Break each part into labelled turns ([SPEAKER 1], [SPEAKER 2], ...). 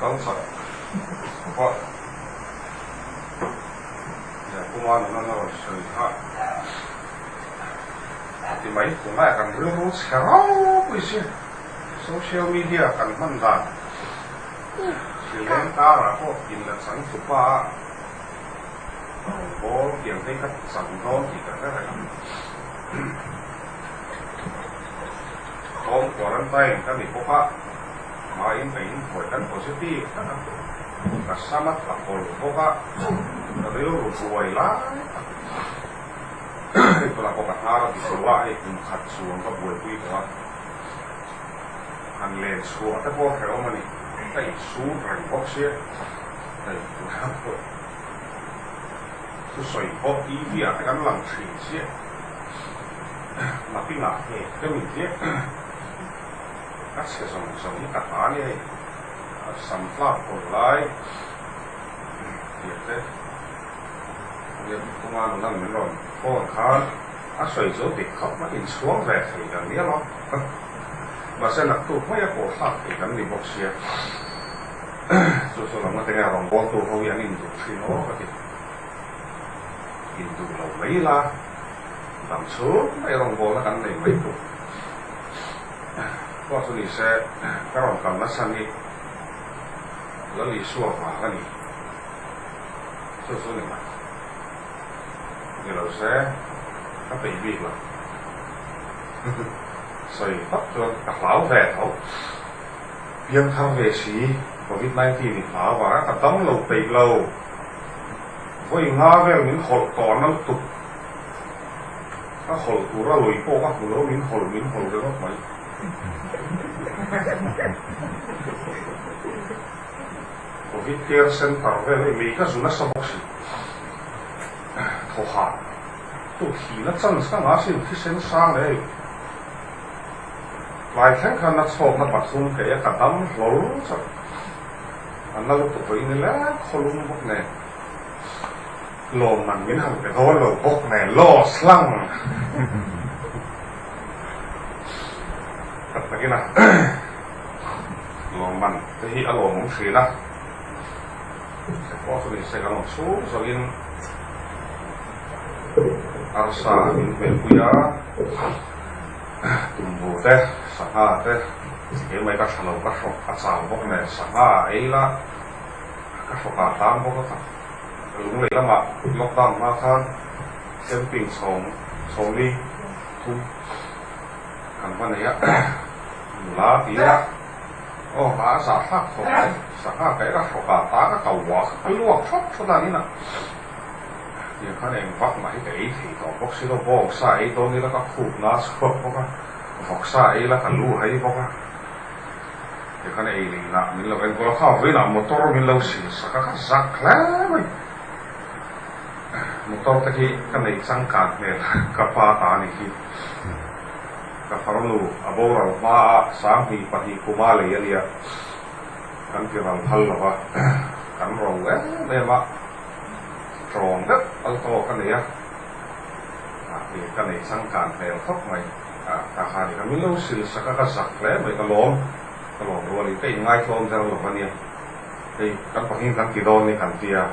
[SPEAKER 1] kal chak khawp a. Kuma nuna na rawn sawi kha a ti mai tunlai ah kan rilru chhe ropui si social media kan hman dan hrileng karah pawh inla chang tupa a rawn bawl tiang phei kha chang dawn tih ka hre reng a. Home quarantine ka ni bawk a, hmain ka inbuai kan positive tlat a, ka sam a tla kawlh bawk a, ka rilru buai lai tak hei tunah pawh ka hnar a ti tho a, hei kum khat chuang ka buaipui tawh a, han len chhuah te pawh hrehawm a ni, ka insum reng bawk sia, hei tunah pawh thusawi pawh TV ah te kan lang thin chiah. Mapinga he ka min hliah ka chhe zawng zawng hi ka hla nia hei sam tlak kawr lai tih te Tunga nunan min rawn phone khan a sawi zo dik khawp mai inchhuang ve thei kan nia lo mahse naktuk mai a pawh thlak thei kan ni bawk sia chu chu lam atanga rawngbawltu ho hi an induh thin aw ka ti. Induh lo mai ila, dam chhung mai rawngbawlna kan nei mai tur pawh chu ni se, ka rawn kal nasa ni Lal Isua vang a ni. Chu chu ni mai. Ni lo se, ka peih bik lo. Sawi tak chuan ka hlau ve tho. Piangthar ve si, Covid 19 i hlau vang a, ka dam lo peih lo. Vawi nga vel min hawlh tawh na lutuk. Ka hawlh tur a lui pawh ka hmu lo, min hawlh min hawlh ringawt mai. Covid Care Centre vel hei mei ka zu nasa bawk si. Thaw hah tu thihna chance ka ngah sin thisen sang leh hei. Tlai thleng khan na chhawkna pathum kei a ka dam hlawl chauh. A na lutuk vawiin ni lek khawlum bawk nen lawmman min han pe dawn lo bawk nen loss lang tak takin a lawmman te hi a lawmawm thin a, he pawh chu ni se kan awm chhung zawngin arsa min hmehpui a. Tumbu te, sangha te, keimah ka tha lo ka hrawk a chau bawk nen sangha a ei la, ka hrawk ah tang bawk a ka lunglei lamah lockdown hma khan camping chhawng chhawngli thum kan va nei a, nula ti ila aw a zah thlak khawp mai, sangha ka ei la hrawk ah tang a ka uah kha ka luak thawt thawt a inah. Tiang khan eng vak mah hi ka ei thei tawh bawk si lo, bawngsa ei dawn ila ka khup na chhuak bawk a, vawksa ei ila ka lu hai bawk a, tiang khan ei leh inah min lo enkawl a, kha vawiinah motor min lo sil sak a, ka zak hle mai, motor te khi ka neih changkan hmel ka pa ta a nih hi, ka farnu a boral hma a 2002 kuma lei a nia, kan ti ral phal lo va, kan ro em em a. Tawng deuh alto ka nei a, ih ka nei changkan hmel khawp mai, ka ha ni ka min lo sil sak a, ka zak hle mai, ka lawm, ka lawm rualin ka inngaithlawm der lo a nia, hei kan pahnih kan ti dawn ni kan tia,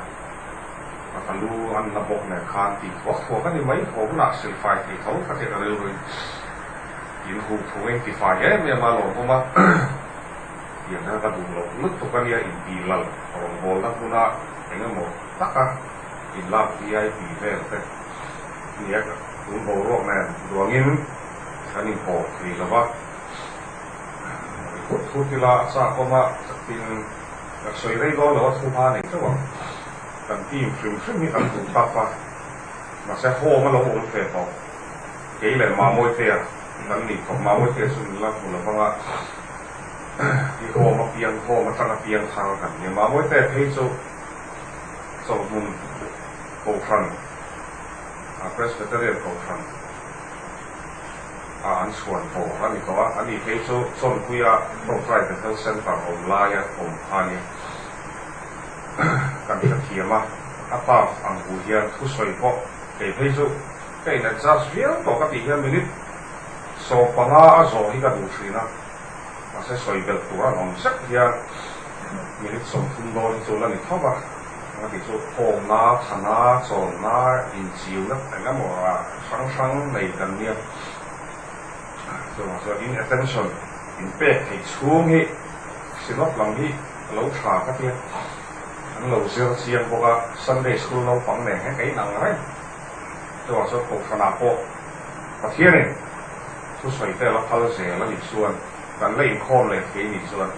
[SPEAKER 1] ka lu an la bawk nen khan tih thuak thuak a ni mai, haw hunah sil fai thei tho ka tia ka rilruin in huh thung a intifai em em a lawmawm a, tiang kha ka duh loh lutuk a nia intih lal rawngbawlna hmuna. Eng emaw taka inlak VIP vel te nia tun boruak nen duangin kan inpawh thei lo va, ri thut thut ila a chak awm a, tin ka sawi rei dawn lo a thu hma nei teuh ang, kan team hrim hrim hi kan duh tak a, mahse home a lo awm ve tawh, kei leh Mamawite-a kan nih tawh, Mamawite-a chu min la hmu lo vang a. I home apiang home atang apiang thar kan ni a, Mamawite phei chu Chawlhmun Kohhran, Presbyterian Kohhran ah an chhuan bawr a ni tawh a, ani phei chu Chawnpuia Tawngtai Bethel Centre awm laia awm kha a nia. Kan hrethiam a, a pa ang hu hian thusawi pawh kei phei chu ka in adjust viau tawh ka tih hian minute 15 a zawh hi ka duh thin a. Mahse sawi belh tur an awm zet hian Minute 30 dawn hi chu la ni tho va, a tih chu khawmna, thana, chawnna, inchiuna eng emaw hrang hrang nei kan nia. Chuvang chuan in attention in pek theih chhung hi Synod lam hi a lo tha ka tia, an lo zir chiang bawk a, Sunday school naupang nen hian ka inang reng. Chuvang chuan Kohhranah pawh Pathianin thusawi te a la phal zel a nih chuan kan la inkhawm leh thei nih chuan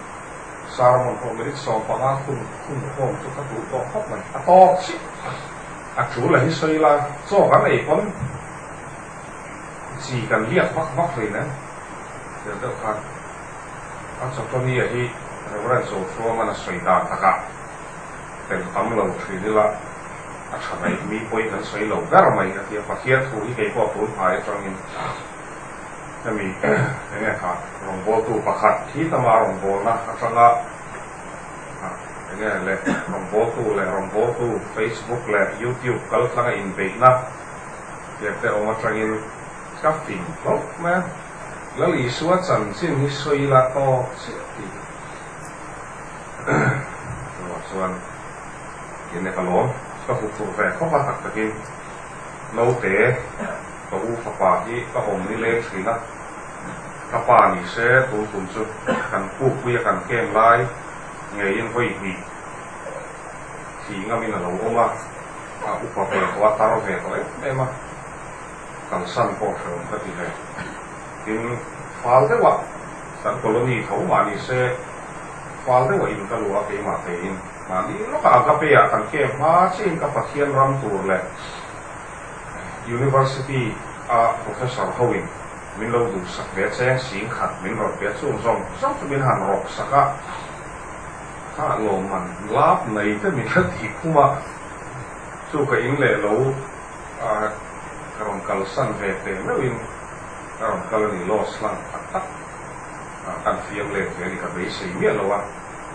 [SPEAKER 1] Sermon pawh minute 15 khum khum khawm chu ka duh tawh khawp mai. A tawk chiah. A tul a hi sawi la, chaw kan ei pawn chi kan liak vak vak hlei nen tel deuh khan a chawtawnia hi Reverend Zothuaman a sawi dan takah tel tam lo thin ila a tha mai, mi pawi kan sawi lo ber mai a ti a, Pathian thu hi kei pawh tun hnai atangin hemi enge kha rawngbawltu pakhat hi tama rawngbawlna atanga enge le rawngbawltu leh rawngbawltu Facebook leh YouTube kaltlanga inbeihna tiang te awm atangin ka fing hlauh mai a, Lal Isua chanchin hi sawi ila tawk chiah tih chuvang chuan in e ka lawm ka hmu phurh ve khawp a tak takin naute ka u fapa hi ka awm ni leng thin a, ka pa ni se tun tum chu kan pukpui a kan kem lai ngeiin vawi hnih thih ngamin a lo awm a. A upa ve tawh a, tar ve tawh em em a, kalsan pawh hrehawm ka ti ve. Tin, fal deuhah kan colony tho mah ni se, fal deuhah in ka luah a keimah tein mahni lawkah agape ah kan kem hma chiahin ka Pathian ram tur leh University a professor hoin min lo duhsak ve cheng sing khat min rawn pe a, chung zawng zawng chu min han rawk sak a. Kha lawmman lap nei te min la tih khum a, chu ka in leh lo a ka rawn kalsan ve teh meuhin ka rawn kal a ni loss hlang tak tak a kan fiam let ve a ni ka beisei miah lo a,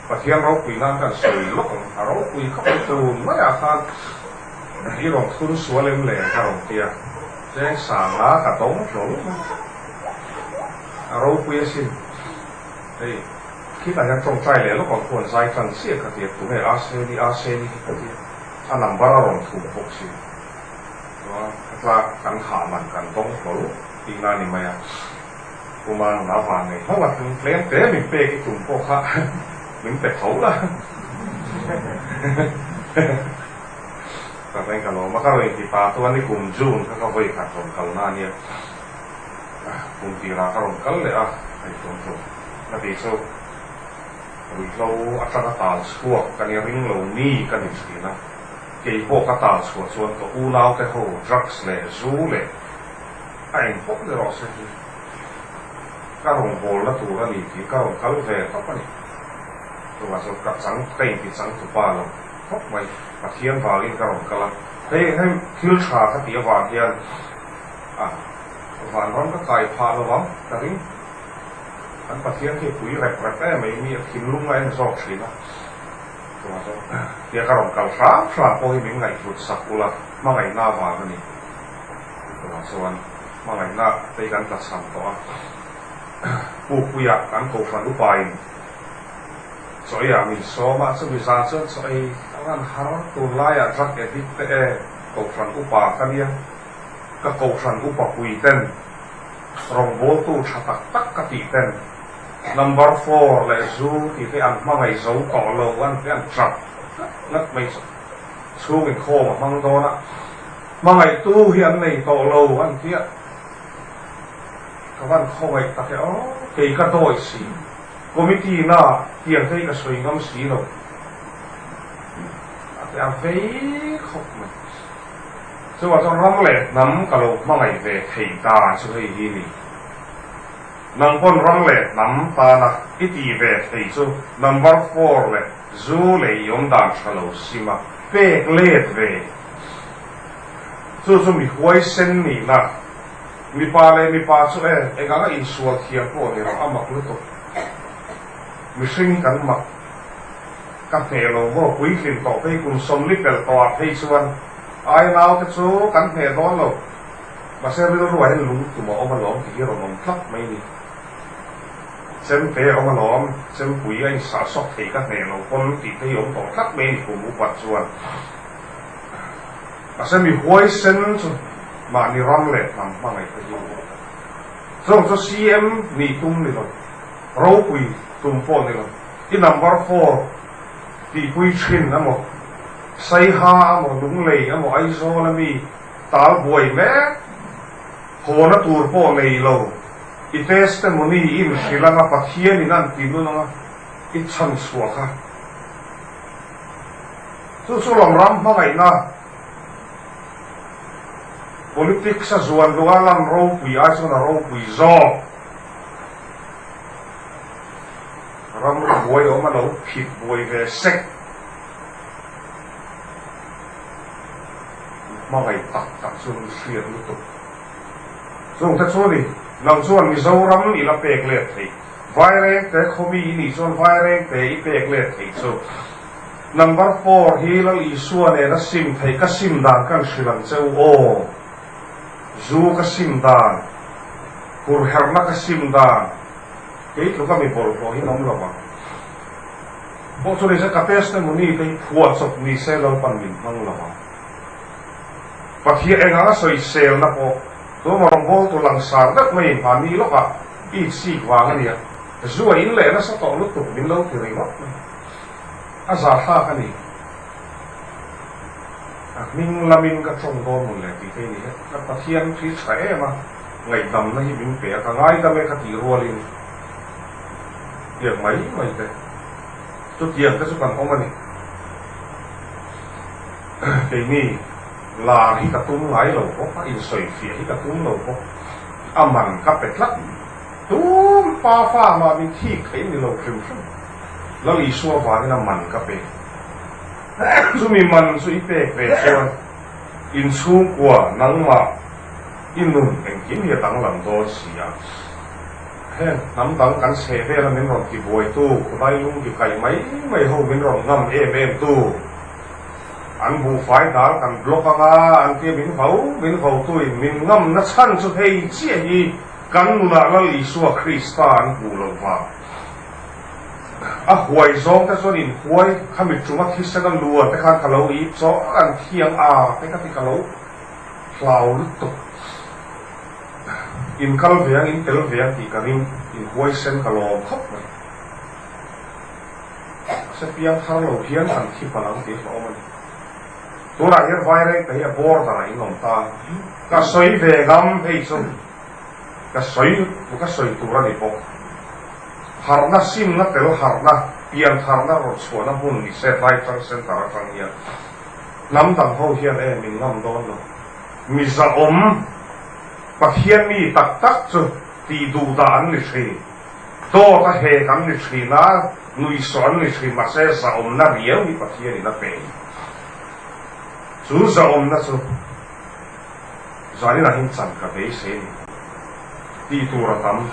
[SPEAKER 1] Pathian ropui nan kan sawi lawk ang, a ropui khawp mai tun maiah khan i rawn thun sual em le ka rawn ti a, cheng sanga ka dawng hlawl mai, a ropui asin hei. Khitah hian tawngtai leh lawk ang khuan zai tan chiah ka ti a, tunge a Seni a Seni hi ka ti a, a number a rawn thum bawk si. Chuan hetla kan hah man kan dawng hlawl tihna a ni mai a, Puma nuna van nei hlauh a, tlem tlem te min pek i tum pawh kha min pe tho la. Ka veng ka lawm a, ka rawn inti ta chuan ni kum June kha ka vawi khat rawn kalna a nia, kum tirah ka rawn kal leh a, hei tun chu. Ka tih chu ruihhlo atanga tal chhuak ka ni ring lo mi ka ni thin a, kei pawh ka tal chhuah chuan ka unaute ho drugs leh zu leh a eng pawh ni rawh se hi ka rawngbawlna tur a ni tih ka rawn kal ve tawp a ni. Chuvang chuan ka chang ka inti chang tupa lo khawp mai, Pathian vangin ka rawn kal a, hei hei thil tha ka tih avang hian a vanram ka kai phah lo ang ka ring. Kan Pathian khi pui rep rep em mai mi a thinlung a en zawk thin a, chuvang chuan tia ka rawn kal hram hram pawh hi min ngaihhlut sak ula hmangaihna avang a ni. Chuvang chuan hmangaihna te hi kan tlachham tawh a, Pukpuia kan Kohhran upain chaw eiah min sawm a, chumi zan chuan chaw ei a van har tunlaiah drug addict te e Kohhran upa ka nia, ka Kohhran upa pui ten Rawngbawltu tha tak tak ka tih ten number four leh zu tih te an hmangaih zo tawh lo an ti an tap ngat ngat mai chu chhung inkhawm a hmang dawn a, hmangaihtu hi an nei tawh lo an ti a, ka van khawngaih tak e aw kei ka dawi si committee na tiang te hi ka sawi ngam si lo a ti a vei khawp mai. Chuvang chuan ram leh hnam ka lo hmangaih ve thei ta chu hei hi ni. Nang pawn ram leh hnam tana i tih ve thei chu number four leh zu leh i awm dan tha lo sim a pek let ve. Chu chu mi huaisen nihna, mipa leh mipa chu e eng anga insual thiam pawh ni rawh a mak lutuk. Mihring hi kan mak. Ka hneh lo maw puitlin tawh phei kum 40 pelh tawh ah phei chuan ai naute chu kan hneh dawn lo mahse rilru ah hian lung tum a awm alawm tih hi rawn awm tlat mai ni. Chemte a awm alawm, chempui a insah sawk thei ka hneh lo pawn tih te hi awm tawh tlat mai a ni kum upat chuan. Mahse mi huaisen chu mahni ram leh hnam hmangaih te hi a ni. Chawng chu CM nih tum ni lo, ropui tum pawh ni lo, i number four tihpui thin emaw, Saiha emaw, Lunglei emaw, Aizawl ami tal buai mek hawna tur pawh nei lo, i testimony i inhrilh anga Pathianin a an ti nun anga i chhan chhuah kha. Chu chu lawm ram hmangaihna politics a zuan duh a lan ropui ai chuan a ropui zawk. Ram ri buai awm a lo phit buai ve sek. Hmangaih tak tak chu an hriat lutuk. Chungte chu ni, nang chuan Mizoram i la pek let theih. Vairengte khawmi i nih chuan Vairengte i pek let theih chu. Number four hi Lal Isua nena sim theih ka sim dan kan hrilh ang che u aw. Zu ka sim dan, hurherhna ka sim dan, kei tluka mi bawlhhlawh hi an awm lo ang. Pawh chu nise ka testimony te hi phuahchawp nise Lalpan min hmang lo ang. Pathian eng anga sawiselna pawh tuma rawngbawltu langsar deuh mai mahni lawkah i sik vang a nia. Zu a in leh nasa tawh lutuk min lo ti ringawt mai. A zahthlak a ni. A hming lamin ka tawng dawn mun le tih te ni he. Ka Pathian khi tha em a, ngaihdamna hi min pe a, ka ngaidam e ka tih rualin tiang mai mai te. Chutiang te chu kan awm a ni. Keini lar hi ka tum ngai lo bawk a, insawifiah hi ka tum lo bawk. A man ka pe tlat. Tum pa fa mah min thik theih ni lo hrim hrim. Lal Isua vangin a man ka pe. Chumi man chu i pek ve chuan inchhungkua nangmah i nun engkim hi a danglam dawn si a. Heng hnam dang kan chhe vela min rawn tibuaitu, khawlai lung ti kaih mai mai ho min rawn ngam em em tu, an buhfai dal kan block anga an tia min vo min votuin min ngam na chhan chu hei chiah hi kan nunah Lal Isua Krista an hmuh loh vang. A huai zawng te chuan in huai khami tuma thisen a luan te khan ka lo ip zawng an thiang a te ka ti ka lo hlau lutuk. In kal ve ang in tel ve ang tih ka ring in huaisen ka lawm khawp mai. Mahse piang thar lo hian kan thi palh ang tih hlawm a ni. Tunah hian Vairengte hi a border ah in awm ta. Ka sawi ve ngam hei chu ka sawi ka sawi tur a ni bawk. Harhna simna tel harhna pian tharna rawn chhuahna hmun ni se tlai tang center atang hian hnam dang ho hian e min ngam dawn lo. Mi zahawm Pathian mi tak tak chu tih duh dah an ni thin. Dawt a hek an ni thin a, nuihsawh an ni thin mahse zahawmna riau hi Pathianin a pe. Chu zahawmna chu zaninah hian chan ka beisei a ni. Tih tur a tam.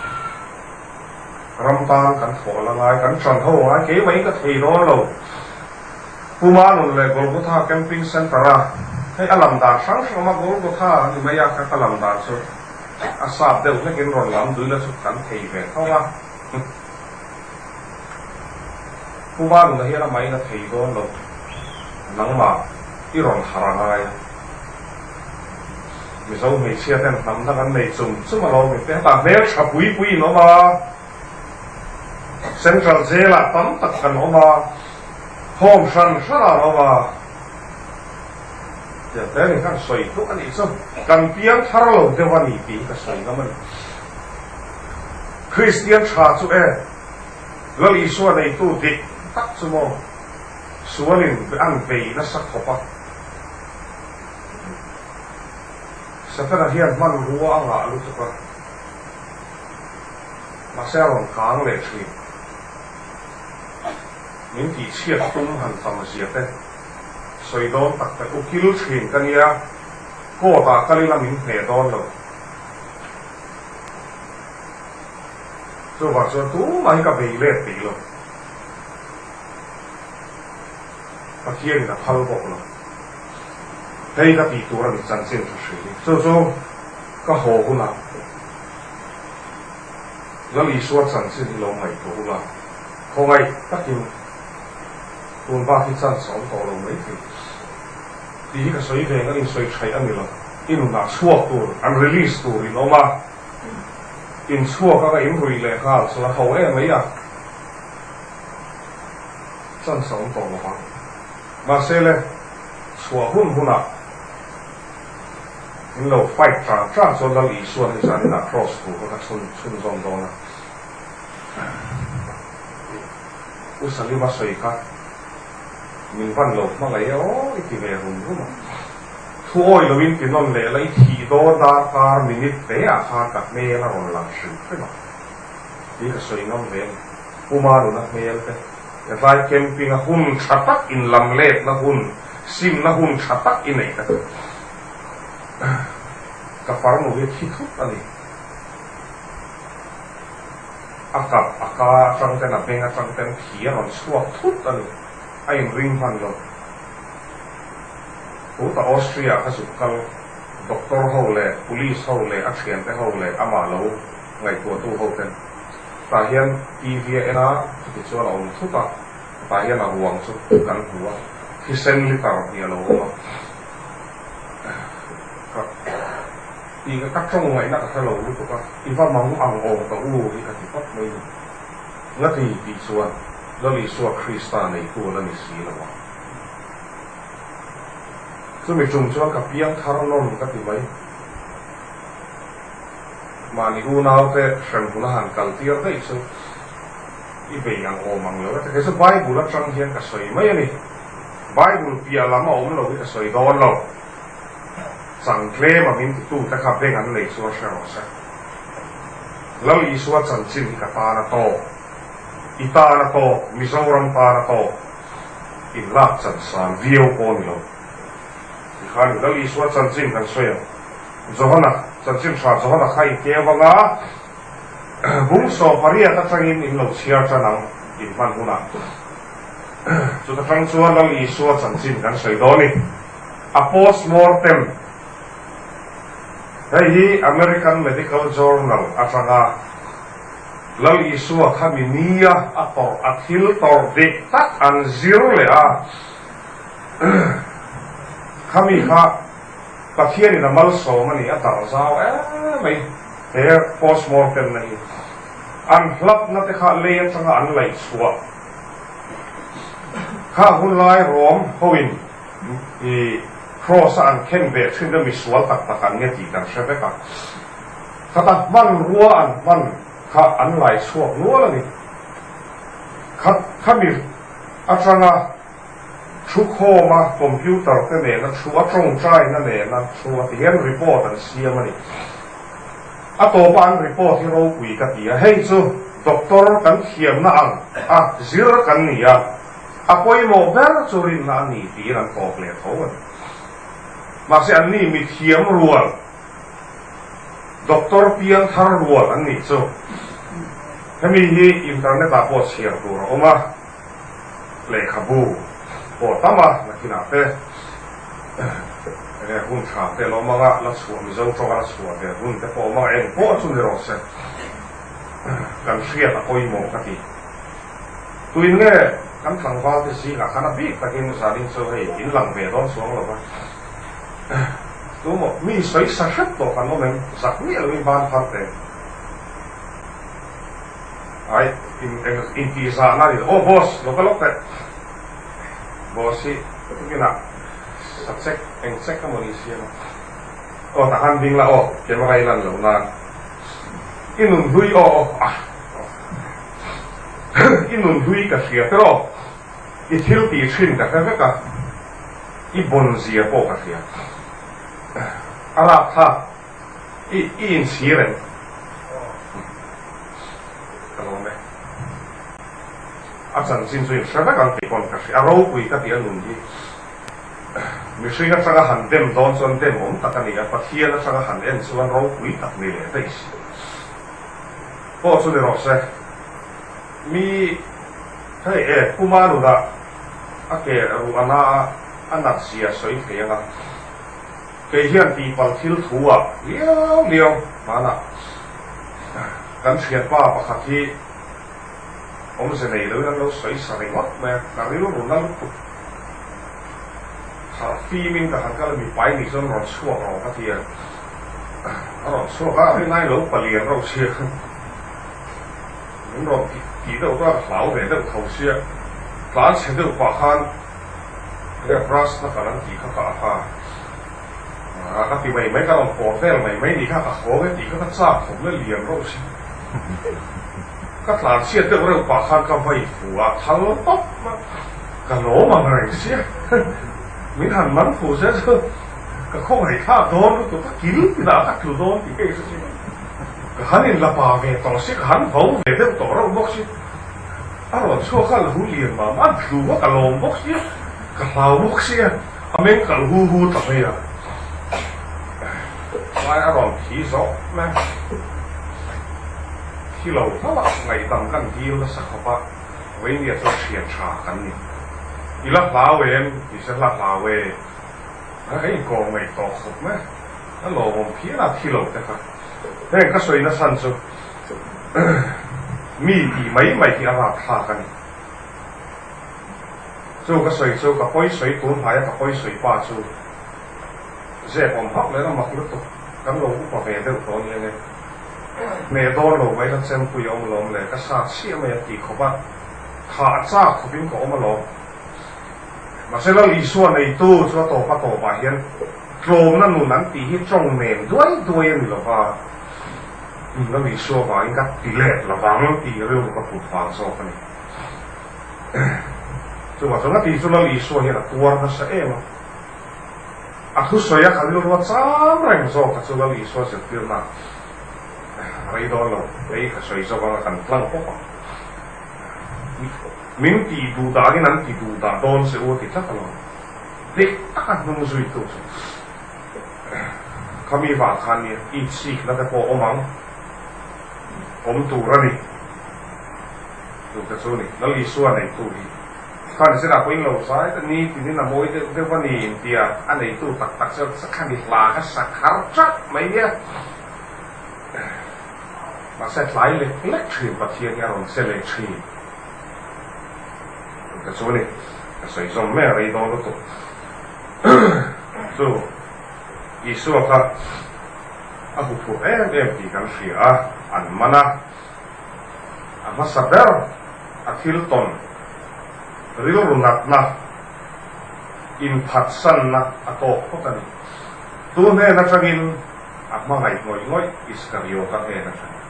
[SPEAKER 1] Ram tan kan thawh la ngai, kan ṭan ho ngai, keimah in ka thei dawn lo. Puma nun leh Golgotha Camping Centre-a hei a lam dan hrang hrang awm a, Golgotha a ni mai a, ka ka lam dan chu a sap deuh hlekin rawn lam duila chu kan thei ve tho a. Puma nunah hian amahin a thei dawn lo, nangmah i rawn harh a ngai a. Mizo hmeichhia ten hnam dang an nei chum chum alawm in te hetah hmel tha pui pui in awm a. Central Jail ah tam tak kan awm a, home hran hran ah an awm a, tiang te ni khan sawi tluk a nih chu kan piang thar lo deuh a ni tih hi ka sawi ngam a ni. Kristian tha chu e, Lal Isua neitu dik tak chu maw sualin an bei nasa khawp a, Setana hian hmanrua a ngah lutuk a. Mahse a rawn kang leh thin. Min tihchhiat tum han tam zia te sawi dawn tak tak ukil thin ka nia, court ah kal ila min hneh dawn lo. Chuvang chuan tumah hi ka bei let peih lo. Pathianin a phal bawk lo. Hei ka tih tur a ni chanchin tha hrilh hi. Chu chu ka haw hunah. Lal Isua chanchin hi lo ngaihtuah ula, khawngaih takin tun bak hi chance a awm tawh lo maithei tih hi ka sawi ve ang, an insawi thaih a ni lo. I nunah chhuak tur, an release tur in awm a, in chhuak anga in ruih leh nghal chuan a ho em mai a, chance a awm tawh lo vang. Mahse le, chhuah hun hunah in lo fight tang tang chuan Lal Isuan hi zan inah cross tur kha ka chhun chhunzawm dawn a. U Salima sawi kha min van lo hmangaih e aw i ti ve rum rum a. Thu awi loin ti nawn leh la i thih dawn darkar minute te ah khan ka hmel a rawn lang hrim hrim a tih ka sawi ngam ve a ni. Puma nuna hmel te hetlai camping a hun tha tak in lam let na hun sim na hun tha tak i nei ka ti. Ka farnu hi thi thut a ni. A kap a ka atang ten a beng atang ten thi a rawn chhuak thut a ni. A inring hman lo. Puta Austria ka zuk kal, doctor ho leh police ho leh a thiante ho leh amah lo ngaihtuahtu ho ten tah hian TV a en a, chuti chuan a awm thut a, tah hian a ruang chu kan hmu a, thisen liter hi a lo awm a, ka ti ka tawng ngaihna ka hre lo lutuk a, i va mang ang awm ka u hi ka ti tawp mai ni. Ngati tih chuan Lal Isua Krista neitu a la ni si lo a. Chumi tum chuan ka piang thar nawn ka ti mai. Mahni unaute hremhmun a han kal tir daih chu i bei ang awm ang lo e. Kei chu Bible atang hian ka sawi mai a ni. Bible piah lam a awm lo hi ka sawi dawn lo. Chang tlem a min titute kha beng an nei chuan hre rawh se. Lal Isua chanchin hi ka tan a tawk. I tan a tawk, Mizoram tan a tawk. In lak chan san viau pawh a ni lo. Tikhan Lal Isua chanchin kan sawi ang. Johana, chanchin tha Johana kha i keu anga bung 18 atangin in lo chhiar tan ang in hman hunah. Chuta tang chuan Lal Isua chanchin kan sawi dawn ni. A post mortem hei hi American Medical Journal atanga Lal Isua kha mi nia a tawrh a thil tawrh dik tak an zir leh a, khami kha Pathianin a malsawm a ni a darh zau em mai he post mortem na hi. An hlapna te kha lei atanga an laih chhuah kha hunlai Rom hoin i cross a an khen ve thin na misual tak tak an nge tih kan hre vek a. Khata hmanrua an hman kha an lai chhuak nual a ni. Khat khami atanga thu khawma computer te nena thu a tawngtaina nena thu a ti hian report an siam a ni. A tawpa an report hi ropui ka ti a, hei chu doctor kan thiamna ang a zir kan ni a, a pawimawh ber chu rinna a ni tiin an tawp leh tho a ni. Mahse anni mithiam rual. Doctor piang thar rual an nih chu. Hemi hi internet ah pawh chhiar tur a awm a, lehkhabu pawh tam a, nakinah te enge hun tha te lo awm anga la chhuah Mizo tawnga la chhuah ve hun te pawh awm anga eng pawh chu ni rawh se kan hriat a pawimawh ka ti. Tuin nge kan tlangval te zingah khan a bik takin zanin chu hei in lang ve dawn chuang lo va. Tumaw mi sawi sa hrep tawh kan awm em? Zak miah loin ban phar teh. Ai, in eng intih zahna a ni lo. Aw boss, lo ka lawk teh. Boss hi tukinah sa check, eng check emaw ni siam a. Aw tahan ding la aw, camera i lan loh nan. I nun hlui aw aw ah. I nun hlui ka hria te rawh. I thil tih thin ka hre vek a, i bawn zia pawh ka hria. A rapthlak, i i inchhir em? Ka lawm e. A chanchin chu in hre vek ang tih pawn ka hria. A ropui ka tih a nun hi mihring atanga han dem dawn chuan dem awm tak a ni a, Pathian atanga han en chuan ropui tak ni leh daih si. Pawh chu ni rawh se. Mi hei e, Puma nunah a ke ruh a na a, a nat zia sawi thei anga kei hian tihpalh thil thu ah liau liau hmanah Kan thianpa pakhat hi awmze nei loin an lo sawi sa ringawt mai a, ka rilru na lutuk. Harh fimin ka han kal a, mipa i nih chuan rawn chhuak rawh ka ti a, a rawn chhuak a, rinai lo palian reuh sia min rawn tih deuh kha ka hlau ve deuh tho sia, tlan chhe deuh pah khan enge brush na kal an tih kha ka ak a. A ka ti mai mai, ka rawn pawr vel mai mai nih kha, ka haw e tih kha ka chak khawp na lian reuh si. Ka tlan chhiat deuh reuh pah khan ka vai fu a, thal tawp a, ka lawm ang reng sia. Min han man fu se chu ka khawngaih thlak dawn lutuk, ka kil tinah ka tlu dawn tih ka inhre si. Ka han inla pa ve tawh si, ka han vo ve deuh tawh reuh bawk si. A rawn chhuak a, lo lian mah mah, a tlu a, ka lawm bawk sia, ka hlau bawk sia. A meng kalh hu hu ta mai a, lai a rawn thi zawk mai a, thi lo hlauh a, ngaihdam kan dil nasa khawp a, Veinia chuan thian tha kan ni. I la hlau em? Ti se hla hlau e. A ka inkawm ngaih tawh khawp mai a, a lawmawm phian a, thi lo te kha. Heng ka sawi nasan chu mi tih mai mai hi a rapthlak a ni. Chu ka sawi chu ka pawi sawi tun hnaia ka pawi sawi pa chu zep awm hauh leh la mak lutuk kan lo upa ve deuh tawh nia nge. Hmeh dawn lo mai la chempui a awm alawm le ka sa chhiah mai a ti khawp a, tha a chak khawpin ka awm alawm. Mahse Lal Isua neitu chu a tawp a tawpah hian tlawmna nun an tih hi tawng nem duai duai a ni lova, Lal Isua vangin ka ti let lovang tih rilru ka put vang zawk a ni. Chuvang chuan a tih chu Lal Isua hian a tuar nasa em a, a thusawi a kha rilru a cham reng zawk a chu Lal Isua zirtirna rei dawn lo, hei ka sawi zawk anga kan tlang pawp ang. Min tih duh danin an ti duh dah dawn che u a ti tlat alawm. Dik taka hnung zuitu chu khami vang khan nia itsikna te pawh awm ang, awm tur a ni. Tute chu ni, Lal Isua neitu hi khan zirah pawhin lo zai ta ni tinin a mawi deuh deuh a ni intia a neitu tak tak chuan khami hla kha sak har chak mai nia. Mahse tlai lek lek thin Pathian hi a rawn che leh thin. Tute chu ni, ka sawi zawm mai a rei dawn lutuk. Chu Isua kha a huphurh em em tih kan hria a, an man a. A hmasa ber a thil tawn rilru natna inphatsanna a tawk phawt a ni. Tu hnen atangin a hmangaih ngawih ngawih Iskariota hnen atangin.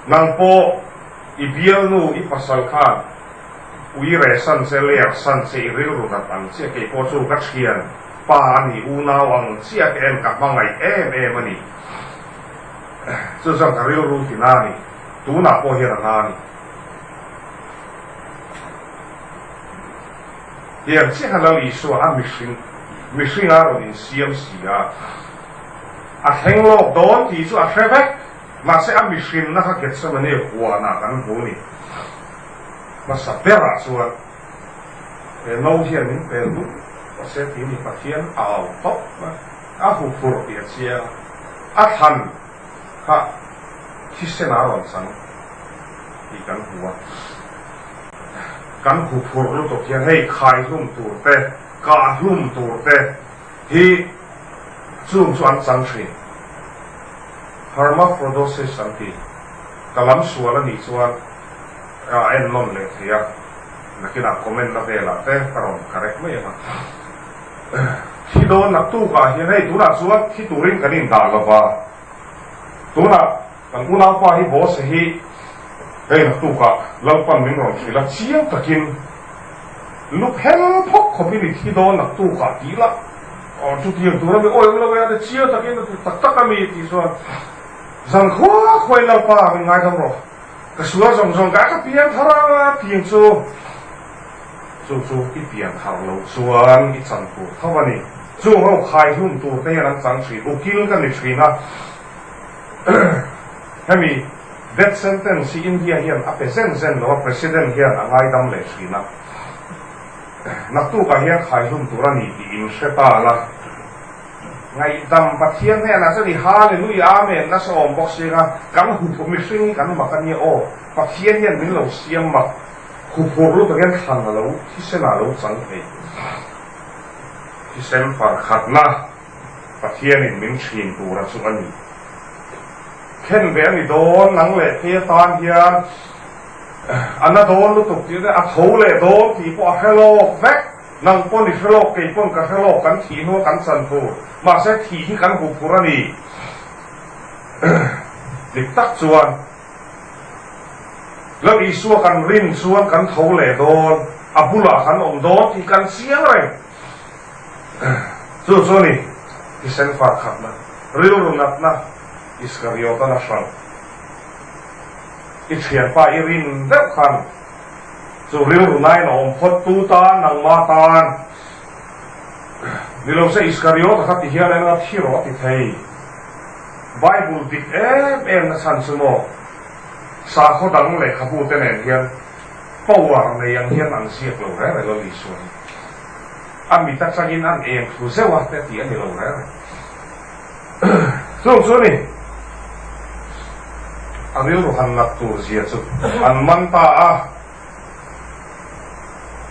[SPEAKER 1] Nang pawh i bialnu i pasal khan ui rehsan che lersan che i rilru nat ang chiah kei pawh chu ka thian pa a ni unau ang chiah ka en ka hmangaih em em a ni. Chu chuan ka rilru ti na a ni. Tunah pawh hian a na a ni. Tiang chiah khan Lal Isua a mihring, mihringa rawn insiam si a, a thleng lawk dawn tih chu a hre vek. Mahse a mihrinna kha Gethsemane huanah kan hmu ni. Hmasa berah chuan he no hian min pel duh mahse ti ni Pathian au tawp mai. A huphurh tih a chiang a. A thlan kha thisen a rawn chang tih kan hmu a. Kan huphurh lutuk hian hei khai hlum tur te, kah hlum tur te hi chung chu an chang thin. Hermaphrodisis an ti. Ka lam sual a nih chuan a ennawn leh thei a, nakinah comment na velah te ka rawn correct mai ang a. Thi dawn naktukah hian hei tunah chuan thi turin kan indah lo va, tunah kan unaupa hi Bose hi hei naktukah Lalpan min rawn hrilh a, chiang takin lu phel phawk khawpin i thi dawn naktukah tih lah chutiang tur ami awi awm lo e a ti chiang takin a ti tak tak ami tih chuan zan khua khuain Lalpa min ngaidam rawh, ka sual zawng zawng ka ka piang thar anga tiang chu. Chu chu i pian thar loh chuan i chan tur tho a ni. Chung ho khai hlum tur te hian an chang thin. Ukil ka ni thin a. Hemi death sentence hi India hian a pe zen zen lo a, President hian a ngaidam leh thin a. Naktukah hian khai hlum tur a ni tih in hre ta la. Ngaihdam Pathian hnenah chuan i Hallelujah Amen nasa awm bawk si anga kan huphurh mihring hi kan mak a nia aw, Pathian hian min lo siam mak huphurh lutuk hian thlan a lo thisen ah a lo chang thei. Thisen farkhatna Pathianin min thin tura chu a ni. Khen ve a ni dawn nang leh phei atan hian a na dawn lutuk tih a tho leh dawn tih pawh a hre lawk vek. Nang pawn i hre lawk, kei pawn ka hre lawk, kan thih hnua kan chan tur. Mahse thih hi kan huh phur a ni. Dik tak chuan Lal Isua kan rin chuan kan tho leh dawn, a bulah kan awm dawn tih kan chiang reng. Chu chu a ni, thisen far khatna, rilru natna, Iskariota-na hrang. I thianpa i rin deuh khan Chu rilru nain a awm phawt tu tan nangmah tan ni lo se Iskariota kha ti hian eng a thi rawh a ti thei. Bible dik em em na chhan chu maw sakhaw dang lehkhabu te nen hian power nei ang hian an ziak lo reng reng Lal Isua hi a mit atangin an eng thlu zeuh a te tih a ni lo reng reng. Chung chu ni, a rilru han nat tur zia chu an man ta a,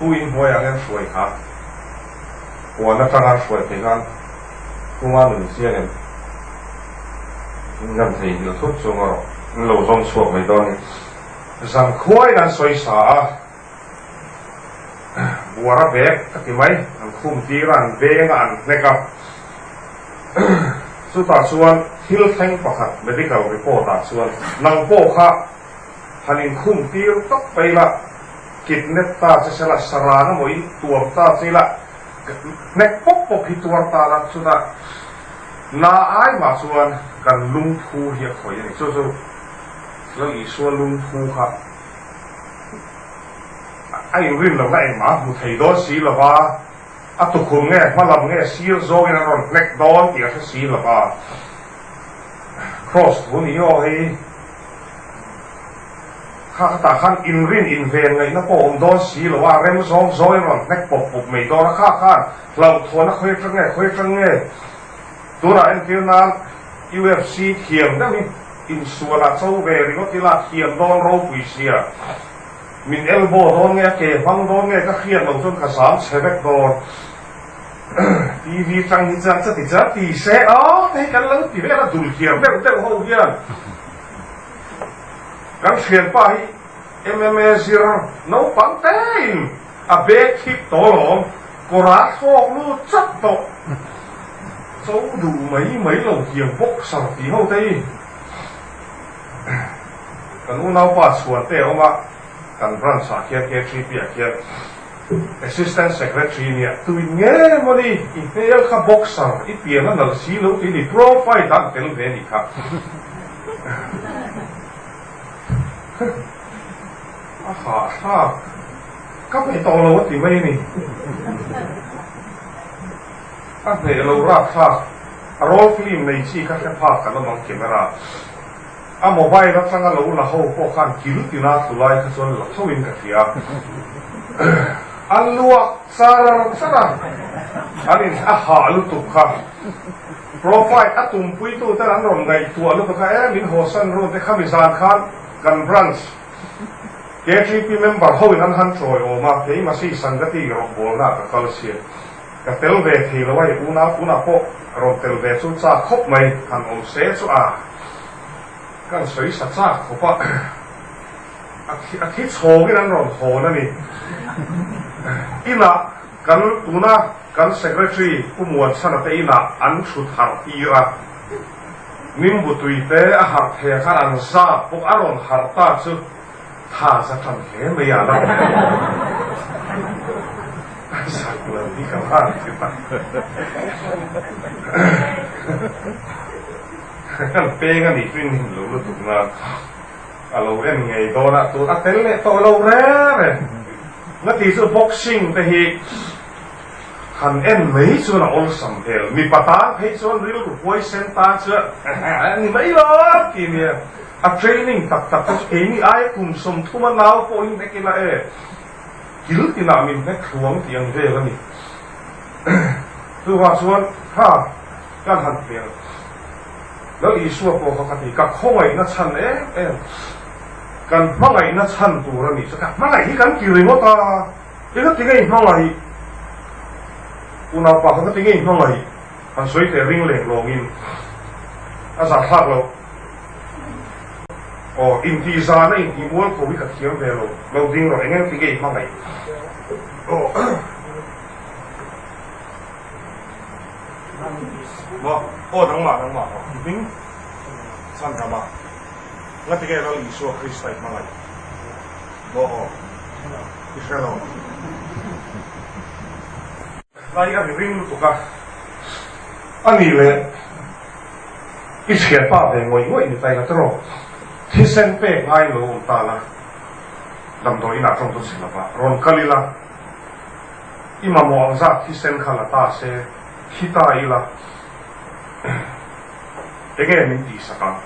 [SPEAKER 1] Pu inhnuai ang en hruai kha huan atanga an hruai phei khan Puma nun chiang em ngam thei nghilh thut chu ngaw rawh, an lo zawng chhuak mai dawn ni. Zankhuain an sawi sa a. Buara bag ka ti mai, an khum tir a, an veng a, an hnek a. Chutah chuan thil thleng pakhat medical report ah chuan nang pawh kha han inkhum tir tawp mai la, kidnap ta che sela, saran emaw in tuam ta che ila, hnek pawp pawp hi tuar ta la, chutah na ai mah chuan kan lungphu hi a khawih a ni. Chu chu Lal Isua lungphu kha. A inrin lohna engmah a hmu thei dawn si lo va, a tukhum nge hmalam nge sir zawngin an rawn hnek dawn tih a hre si lo va. Kraws thu ni aw hei kha khatah khan inrin inven ngaihna pawh a awm dawn si lo a, rem zawng zawngin rawn hnek pawp pawp mai dawn a, kha khan hlauhthawn a khawi atang nge khawi atang nge tunah entir nan UFC thiam deuh hi Insual a cho ve ringawt ila thiam dawn ropui sia. Min elbow dawn nge a ke hmang dawn nge ka hriat lo chuan ka zam chhe vek dawn. TV tang hi chuan chati chuan ti se aw te hi kan lo ti vel a dul thiam deuh deuh ho hian kan thianpa hi MMA zir naupang tein a bag thik tawh alawm kawr a thlawk lut chat tawh. Cho duh mai mai lo hiang boxer tih ho te hi kan unaupa chhuan te a awm a, kan branch ah khian KTP ah khian Assistant Secretary nia tuin nge maw ni i hmel kha boxer i pian a nalh si lo tih ni pro fight ah an tel ve anih kha. A hahthlak ka pe tawh lo a ti mai a ni. A hneh lo rapthlak a roll film nei chi kha hre phak kan awm ang camera a mobile atanga lo la ho pawh khan kil tina tlu lai kha chuan la tho in ka hria a luak char char a an in a hah lutuk kha profile a tumpui tu ten an rawn ngaihtuah lutuk kha e min haw san run te khami zan khan kan branch KTP member ho in an han chawi awm a keimah si Sangati rawngbawlna ah ka kal sia. Ka tel ve thei lo a, i unau tunah pawh rawn tel ve chu chak khawp mai, han awm se chu a kan sawi sa chak khawp a, a thi chhawngin an rawn hawn a ni. Inah kan tuna kan Secretary Pu Muanchhana te inah an thut harh tir a, Nimbu tui te a harh thei a khan an zat bawk a rawn harh ta chu Tha za tan hle mai a la zak lo hi ka van ti tak. Kan peng a nih chu in him lo lutuk na a lo en ngei dawn a tun a tel leh tawh lo reng reng. Na ti chu boxing te hi han en mai chuan a awlsam hmel mipa tan phei chuan rilru huaisen tan chuan ni mai lo ti nia. A training tak tak te chu keini aia kum 30 a nau pawh hi hnek ila e, kil tinah min hnek thluang tih ang vel a ni. Chuvang chuan kha. Kan han hmel Lal Isua pawh kha ka ti, ka khawngaihna chhan em em, kan hmangaihna chhan tur a nih chu, ka hmangaih hi kan ti ringawt a, eng ati nge i hmangaih? Unaupa kha ka ti nge i hmangaih? Han sawi teh ring leng lawngin a zahthlak loh. Aw, intih zana intih mual ko hi ka thiam ve lo, lo ding rawh, eng eng ti nge i hmangaih? Aw. Maw? Aw nangmah nangmah aw i hming chhan ram a ngati nge Lal Isua Krista i hmangaih? Maw aw i hre lo. Lai a ri ring lutuk a, a nih leh i thianpa ve ngawih ngawih ni ta ila tiraw thisen pek ngai lo awm ta la damdawi inah tawng chu chhe lova rawn kal ila. I mamawh ang zat thisen kha la ta se, thi ta ila enge min tihsak ang?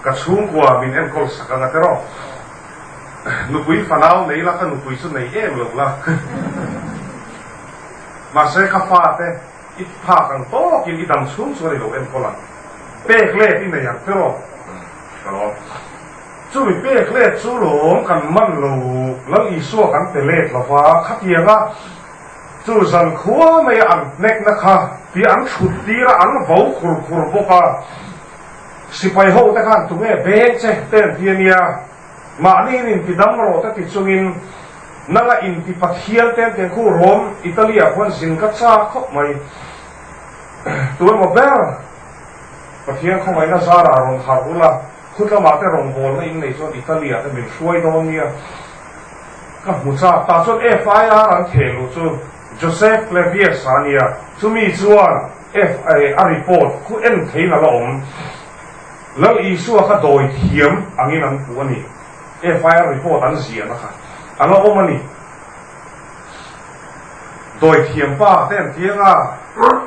[SPEAKER 1] Ka chhungkua min enkawl sak ang a tiraw? Nupui fanau nei la, ka nupui chu nei em lo la. Mahse ka fate i phak ang tawkin i dam chhung chuan i lo enkawl ang. Pek let i nei ang tiraw? Ka lawm. Chumi pek let chu lawm kan man lo, Lal Isua kan pe let lo va, khatianga chu zan khua maia an hnekna kha tia an thut tir a, an vo khur khur bawk a. Sipai ho te khan tunge beng che te an ti a nia, mahni in inti dam rawh te ti chungin nanga inti Pathian te an ti ang khu Rome, Italy ah khuan zin ka chak khawp mai. Tu emaw ber Pathian khawngaihna zarah rawn harh ula, Khutlamah te rawngbawlna in nei chuan Italy ah te min hruai dawn nia ka hmu chak ta chuan FIR an theh luh chu Joseph Clavius a nia, chumi chuan FIR a report khu en theiin a la awm. Lal Isua kha dawi thiam angin an puh a ni. FIR report an ziahna kha a la awm a ni. Dawithiam pa te an ti anga,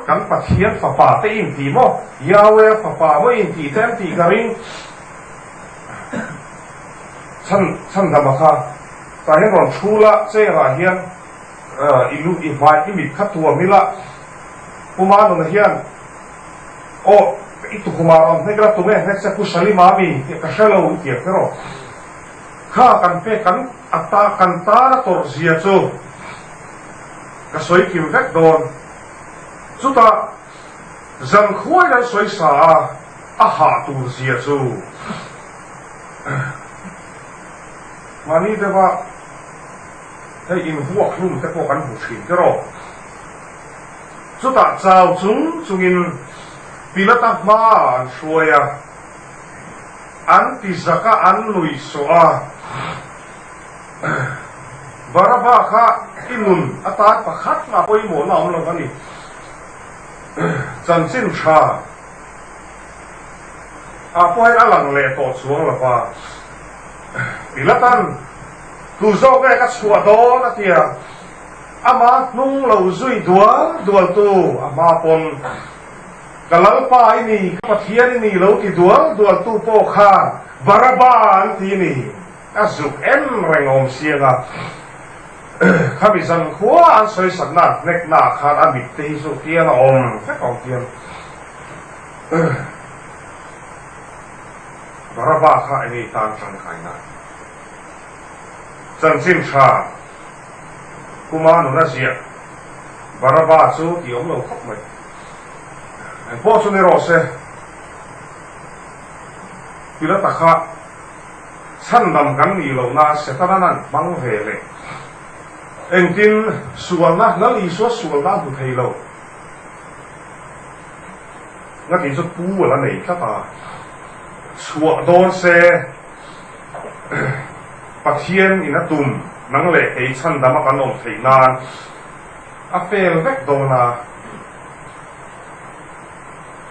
[SPEAKER 1] kan Pathian fapa te in ti maw, Yahweh fapa maw in tih te an tih ka ring. Chhan chhandama kha tah hian rawn thu la, chair ah hian i lu i hmai i mit kha tuam ila, Pu Manuna hian aw i tukhumah rawn hnek la, tunge hnek che Pu Salima mi tih ka hre lo i ti ang tiraw. Kha kan pek kan a ta kan tan a tawrh zia chu ka sawi kim vek dawn. Chutah zan khuain an sawi sa a, a hah tur zia chu mahni deuha hei invuak hlum te pawh kan hmu thin tiraw. Chutah chau chung chungin Pilata hmaah an hruai a. An ti zak a, an nuih sawh a. Baraba kha i nun atan pakhat mah pawimawhna a awm lo a ni. Chanchin tha ah pawh hian a lang leh tawh chuang lo va. Pilatan tu zawk nge ka chhuah dawn a ti a, ama hnung lo zui dual dual tu a hma pawn. Ka Lalpa i ni, ka Pathian i ni lo ti dual dual tu pawh khan Baraba an ti ni. A zuk en reng awm siang a. Khami zan khua an sawi sakna an hnekna ah khan a mit te hi chu tiang a awm vek awm tiang. Baraba kha eng i tan tangkaina. Chanchin tha Kuma nuna ziah Baraba chu ti awm lo khawp mai. Eng pawh chu ni rawh se, Pilata kha chhandam kan nih lohna Setanan an hmang ve leh. Engtin sualna, Lal Isua sualna a hmu thei lo. Ngati chu pu a la nei tlat a, chhuah dawn se Pathian in a tum nang leh kei chhandama kan awm theih nan a fel vek dawn a,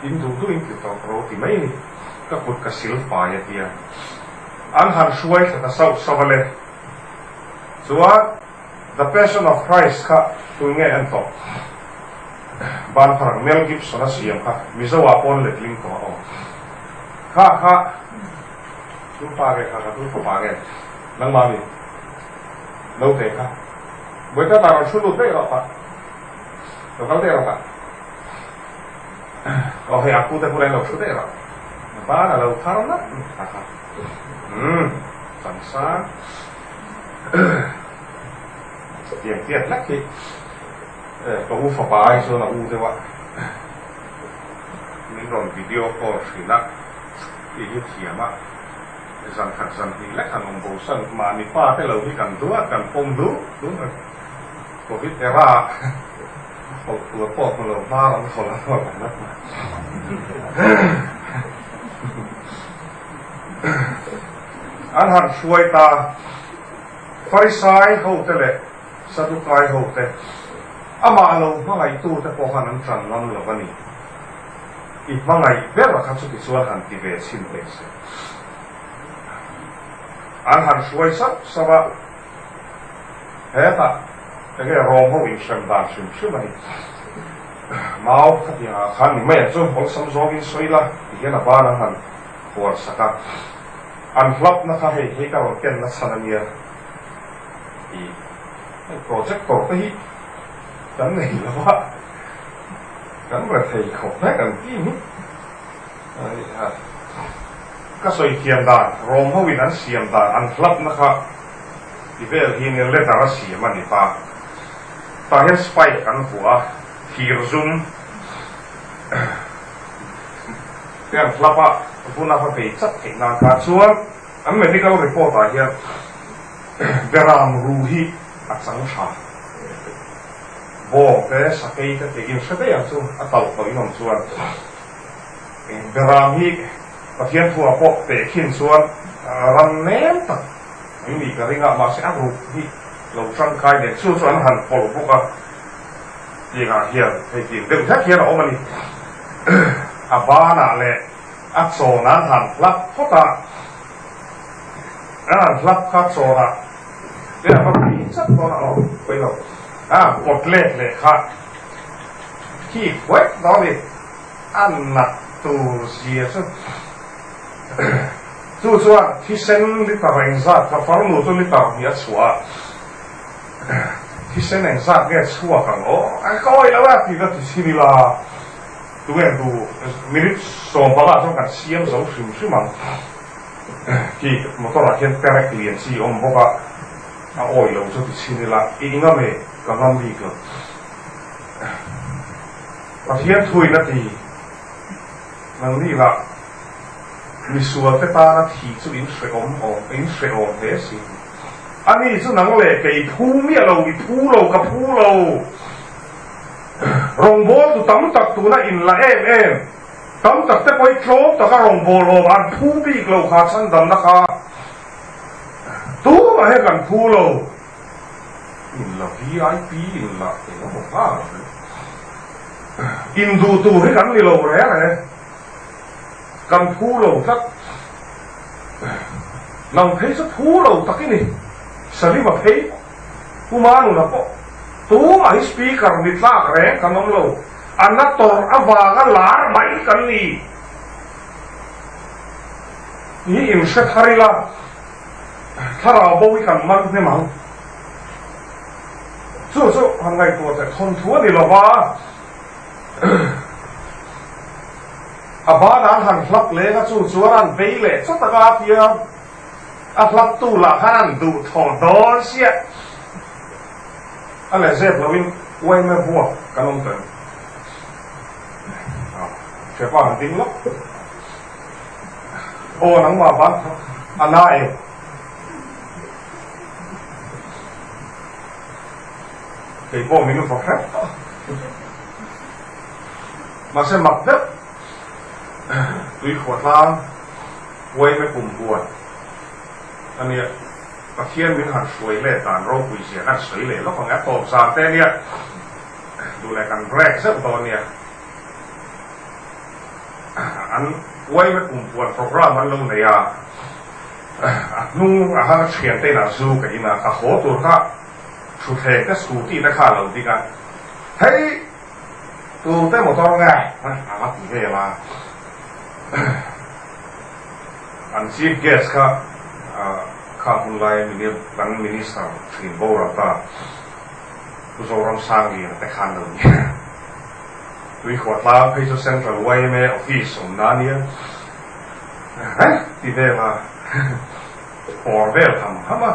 [SPEAKER 1] in duh duh in ti tawp ro ti mai ni, ka kut ka sil fai a tia an han hruai thla ta sauh sauh a le. Chuan The Passion of Christ kha tun nge en tawh? Ban pharang Mel Gibson a siam kha Mizo ah pawn letling tawh a awm. Kha kha tu pa nge kha kha tu fapa nge nangmah mi naute kha Bawipa ta rawn hru lut daih rawh kha lo kal daih rawh kha. Aw hei a pute bulah in lo thu daih rawh. Ban a lo thar ngat a kha. Umm changsang tiang tiat hlek hi ka u fapa ai chuan a u deuh a. Min rawn video call thin a tih hi thiam a. Zan khat zan hnih lek han awm bo san mahni pa te lo hi kan duh a kan pawm duh duh mai. Covid era ah hawlh tur pawh hmu lo hmar an hawlh a hawlh ang ngat mai. An han hruai ta Farisai ho te leh Sadukai ho te amah lo hmangaihtu te pawh khan an tan ngam lo a ni. I hmangaih ber kha chuti chuan han ti ve chhin teh se. An han hruai sauh sauh a. Hetah enge Rom ho inhrem dan hrim hrim a ni. Mau khatiang ah khan ni mai ang chu awlsam zawngin sawi la ti hian a ban an han huar sak a. An hlapna kha hei hei ka rawn ken na chhan a nia tih hei projector te hi kan nei lo a, kan rethei khawp hle kan ti hi. Ka sawi thiam dan, Rom ho in an siam dan an hlapna kha Ti vel hi nia leather a siam a ni ta. Tah hian spike an vuah a, thir zum te an hlap a, vun a va bei chat theih nan kha chuan an medical report ah hian beram ru hi a chang tha. Bawng te, sakei te tih in hre daih ang chu a talh tawh in awm chuan beram hi Pathian thu ah pawh tehkhin chuan ram nem tak An nih ka ring a, mahse a ruk hi lo tangkai nen chu chu an han pawlh bawk a, tiangah hian hei tiang deuh hlek hian a awm a ni. A banah leh a chawn an han hlap phawt a, an han hlap kha chawnah te a va pui chat dawn a, aw pawi lo, a han pawt let leh kha khi huai dawn a ni, a nat tur zia chu. Chu chuan thisen liter engzat ka farnu chu liter hnih a chhuah a, thisen engzat nge chhuak ang aw, a ka awih lo a tih ka ti chhin ila, tunge duh minute 15 chuan kan siam zo hrim hrim ang khi motor ah khian perek lian chi awm bawk a, a awih lo chu ti chhin ila, i ngam e, ka ngam bik lo. Pathian thuin a ti. Nangni lah misual te tana thi chu in hrehawm awm, in hrehawm hle si. Ani chu nang leh kei phu miah lo, i phu lo, ka phu lo. Rawngbawltu tam tak tuna in la em em, tam tak te pawh hi tlawm taka rawngbawlawm an phu bik lo kha chhandamna kha tumah hian kan phu lo. In la VIP in la eng emaw nghal ang. In duh tur hi kan ni lo reng e. Kan phu lo tlat. Nang phei chu phu lo tak i ni. Salima phei pawh, Pu Manuna pawh tumah hi speaker ni tlak reng kan awm lo. A na tawrh avanga lar mai kan ni. Hi in hre thar ila. Thlarau bo hi kan man hnem ang. Chu chu han ngaihtuah teh thawnthu a ni lo va, a ban an han hlap leng a, chu chuan an vei leh chawt a ka tia, a hlaptu lah khan an duh thaw dawn siah. A leh zep loin uaime vuak kan awm tawh em? Hrepa han ding lawk. Aw nangmah van a na e. Kei pawh min va hrep tawh. Mahse mak deuh tui khuah tlang uaime kum huan a nia. Pathian min han hruai let dan ropui zia kan sawi leh lawk ang e. A tawp zan te nia duh leh kan break zeuh dawn nia. An uaime kumpuan program an lo nei a, a hnung a hang thiante inah zu ka in a, ka haw tur kha thutthleng te scooty te kha a lo ding a, hei tur te motor nge a va ti vel a, an chief guest kha kha hun lai kan minister thin boral ta Pu Zoramsangliana te khan lo ni. Tuikhuah tlang phei chu Central yma Office awmna a nia. Heh ti vel a pawr vel ham ham a,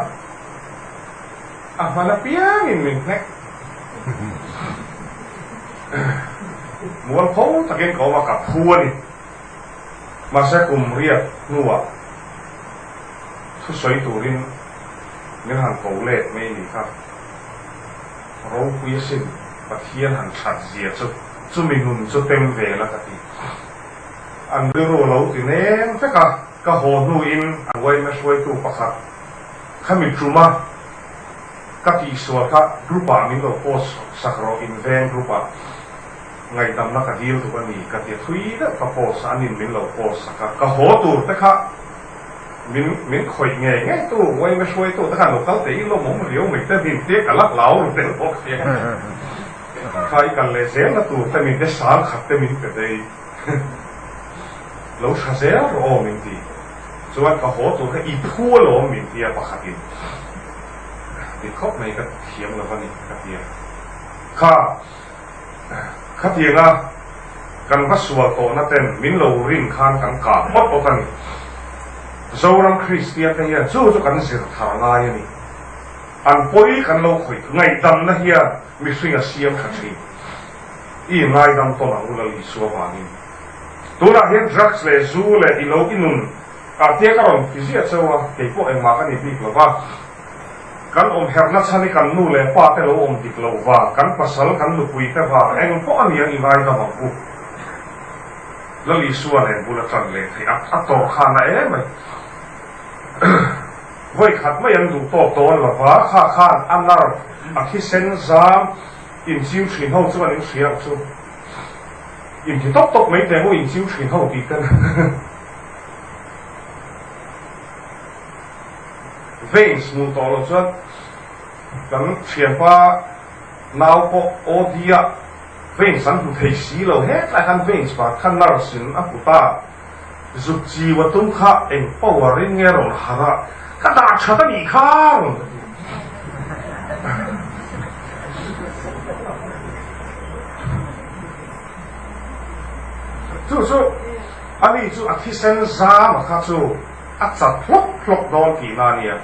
[SPEAKER 1] a hman apiangin min hnek. Mualpho takin ka awm a, ka phu a ni. Mahse kum riat hnuah thusawi turin min han ko let mai ni kha. Ropui asin Pathian han that zia chu chumi nun chu tem ve la ka ti. An rilru a lo ti nem vek a, ka haw hnuin an yma hruaitu pakhat khami ṭuma ka tihsual kha group ah min lo post sak rawh inveng group ah ngaihdamna ka dil duh a ni ka ti thui deuh ka post a anin min lo post sak a, ka haw tur te kha min min khawih ngei ngei tu yma hruaitu te khan lo kal teh i lawmawm riau mai te min tia ka la hlau ru tel bawk sia. Kha i kal leh zel na tur te min te sang khat te min pe dei lo tha zel rawh aw min ti chuan ka haw tur kha i phu alawm min ti a pakhat in ti khawp mai ka thiam lo a ni ka ti a kha khatianga kan va sual tawhna ten min lo rin khan kan kah phawt bawk a ni Zoram Kristian te hian chu chu kan zir thar ngai a ni. An pawi kan lo khawih ngaihdamna hian mihring a siam tha thin. I ngaidam tawn ang u Lal Isua vangin. Tunah hian drugs leh zu leh i lo i nun ah tia ka rawn ti ziah cheu a, kei pawh engmah ka ni bik lo va. Kan awm herhna chhan i kan nu leh pa te lo awm dik loh vang, kan pasal, kan nupui te vang, eng pawh a ni ang i ngaidam ang u. Lal Isua nen bul a tan leh theih a, a tawrh khan a em mai. Vawi khat mai an duh tawk dawn lo va, kha khan a nerve, a thisen zam inchiu thin ho chuan in hria ang chu. Inti tawp tawp mai teh u inchiu thin ho tih ten. Veins hmuh tawh loh chuan kan thianpa nau pawh OD ah veins an hmu thei si lo, hetlai khan veins vang khan nurse in a hmu ta. Zuk chiu a tum kha eng power in nge rawn harh a, ka dah that a nih kha rawn ti. Chu chu ani chu a thisen zam a kha chu a chat hlawk hlawk dawn tihna a nia.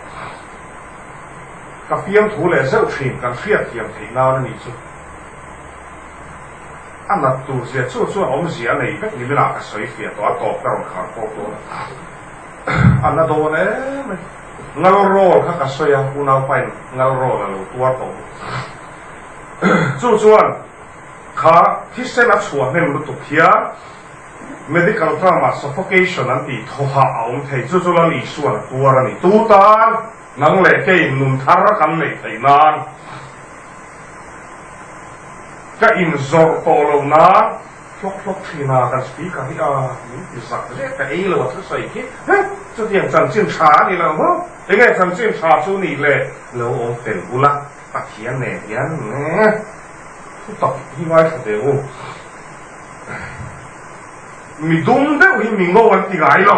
[SPEAKER 1] Ka fiamthu leh zeuh thin kan hriatthiam theih nan a nih chu. A nat tur zia chu chuan awmzia a nei vek ni minah ka sawi fiah tawh a tawp ka rawn khar pawk dawn a. A na dawn em mai. Ngal rawl kha ka sawi a, unaupain ngal rawl a lo tuar tawh bawk. Chu chuan kha thisen a chhuah hnem lutuk hian medical term ah suffocation an tih thawhah a awm thei. Chu chu Lal Isuan a tuar a ni. Tu tan nang leh keiin nun thar kan neih theih nan. Ka inzawrh tawh lo nan hlawk hlawk thin a, kan speaker hi a min ti zak zet ka ei lo a thusawi khi heh chutiang chanchin tha a ni lo maw enge chanchin tha chu nih le lo awm fel ula Pathian nen hian thu tak hi ngaithla ve u mi dum deuh hi mi ngo an ti ngai lo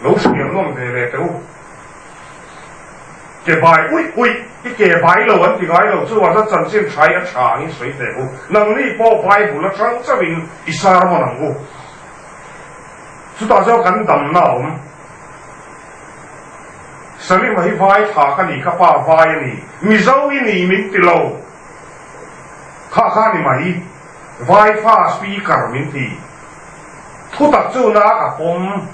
[SPEAKER 1] lo hriam nawm ve ve teh u. Ke bai uih uih, i ke bai lo an ti ngai lo chu a chanchin tha i a tha angin sawi teh u. Nangni pawh Bible atang chauhin i sermon ang u. Chutah chuan kan damna a awm. Salima hi vai thla ka ni, ka pa vai a ni. Mizo i ni min ti lo. Kha kha ni mai. Vai fa speaker min ti. Thutak chu na ka pawm.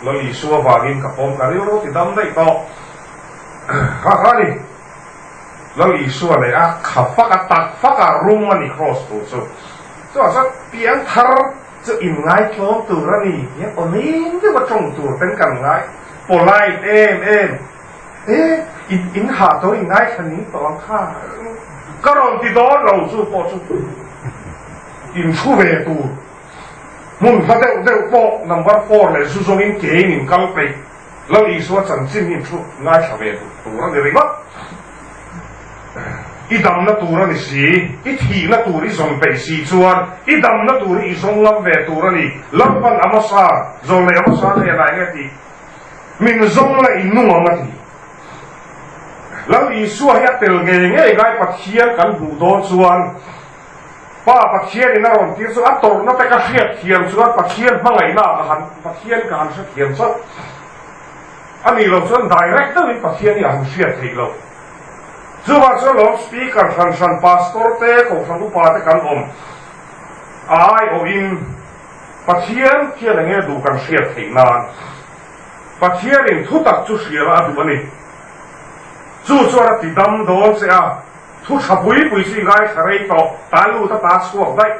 [SPEAKER 1] Lal Isua vangin ka pawm ka rilru ti dam daih tawh. Kha kha ni. Lal Isua leh a kha fak a tak fak a rum a ni cross tur chu. Chuvang chuan piang thar chu inngai tlawm tur a ni. Hian aw ning deuh a tawng tur ten kan ngai polite em em. E in in hah tawh inngaithla ning tawh ang kha. Ka rawn ti dawn lo chu pawh chu in thu ve tur. Hmun hla deuh deuh pawh number four leh zu zawngin kein in kal peih. Lal Isua chanchin hi thu ngaithla ve duh tur a ni ringawt. I damna tur a ni si, i thihna tur i zawn peih si chuan i damna tur hi i zawng ngam ve tur a ni. Lalpan Amasa, zawn leh Amasa hnenah eng nge tih? Min zawng la i nung ang a ti. Lal Isua hi a tel ngei ngei ngai Pathian kan hmuh dawn chuan Pa Pathianin a rawn tir chu a tawrhna te ka hriatthiam chuan Pathian hmangaihna ah ka han Pathian ka han hrethiam chauh a nih loh chuan direct deuhin Pathian hi a han hriat theih loh. Chuvang chuan lawm Speaker hran hran Pastor te Kohhran upa te kan awm a aiawhin Pathian hian enge duh kan hriat theih nan Pathianin thutak chu hriala a duh a ni. Chu chuan a ti dam dawn che a, thu tha pui pui chu i ngaithla rei tawh, ta lut a ta chhuak daih.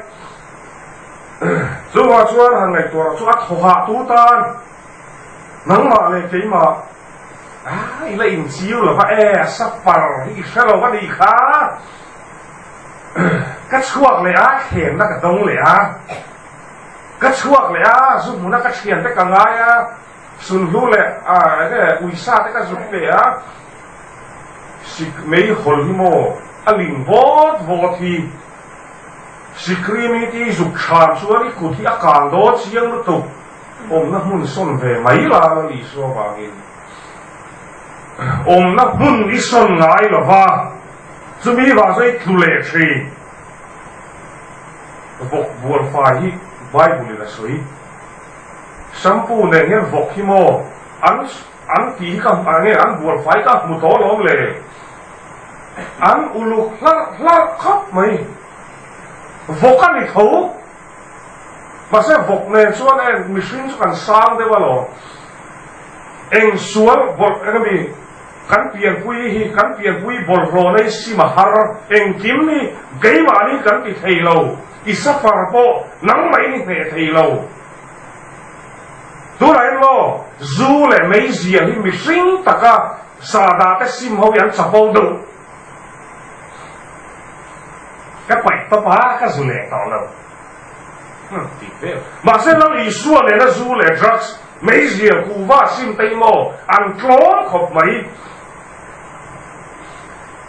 [SPEAKER 1] Chuvang chuan han ngaihtuah rawh chu a thaw hah tu tan nangmah leh keimah a i la inchiu lo va e, a safar hi i hre lo a nih kha. Ka chhuak leh a, thlemna ka dawng leh a. Ka chhuak leh a, zu hmuna ka thiante ka ngai a, Sunhlu leh enge uisa te ka zuk pe a, sik mei hawl hi maw a ling vawt vawt hi, sikrim hi ti zuk than chuan i kut hi a kang dawn chiang lutuk, awmna hmun sawn ve mai la Lal Isua vangin awmna hmun i sawn ngai lo va, chumi vang chuan i tlu leh thin. Vawk bualfai hi Bible in a sawi. Shampoo nen hian vawk hi maw an an tih hi ka ah nge an bualfai ka hmu tawh alawm le. An uluk hlarh hlarh khawp mai. Vawk a ni tho. Mahse vawk nen chuan en mihring chu kan sang deuh alawm. Eng sual bawlh eng ami kan pianpui hi kan pianpui bawlhhlawh nei sim a har engkim hi keimahni kan ti thei lo. I safar pawh nangmah in i hneh thei lo. Tunah hian maw zu leh meizial hi mihring taka sahdah te sim ho hi an chapo deuh. Ka paih tawp a, ka zu leh tawh lo. Hum tih vel. Mahse Lal Isua nena zu leh drugs, meizial, kuhva sim te hi maw an tlawm khawp mai.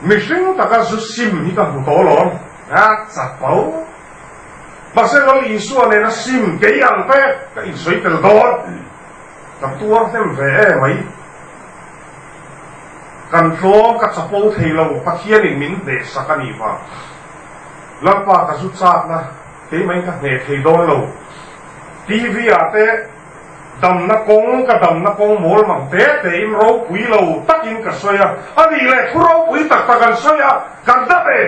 [SPEAKER 1] Mihring taka zu sim hi ka hmu tawh alawm. A chapo. Mahse Lal Isua nena sim kei ang te ka insawi tel dawn. Ka tuar hnem ve e mai. Kan tlawm ka chapo thei lo, Pathianin min hnehsak a nih vang. Lalpa ka zu chakna keimahin ka hneh thei dawn lo. TV ah te Damna kawng ka damna kawng mawl mang te tein ropui lo takin ka sawi a, a nih leh thu ropui tak tak an sawi a, kan dam e!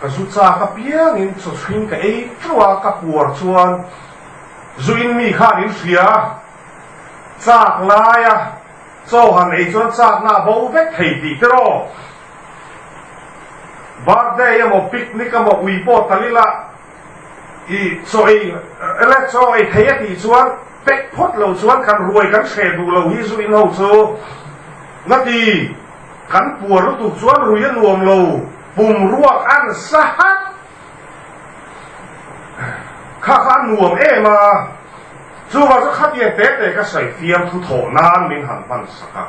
[SPEAKER 1] Ka zu chak apiangin chawchhing ka ei teuh a, ka puar chuan zu in mi khan in hria, chak laia chaw han ei chuan chakna a bo vek thei tih te rawh. Birthday emaw picnic emaw ui pawh tal ila i chaw ei ele chaw ei thei a tih chuan pek phawt lo chuan kan ruai kan hreh duh lo hi zu in ho chu nga ti kan puar lutuk chuan rui a nuam lo pum ruak an sa hat kha kha a nuam em a chuvang chu khatiang te te ka sawi fiam thu thawh nan min han hman sak a.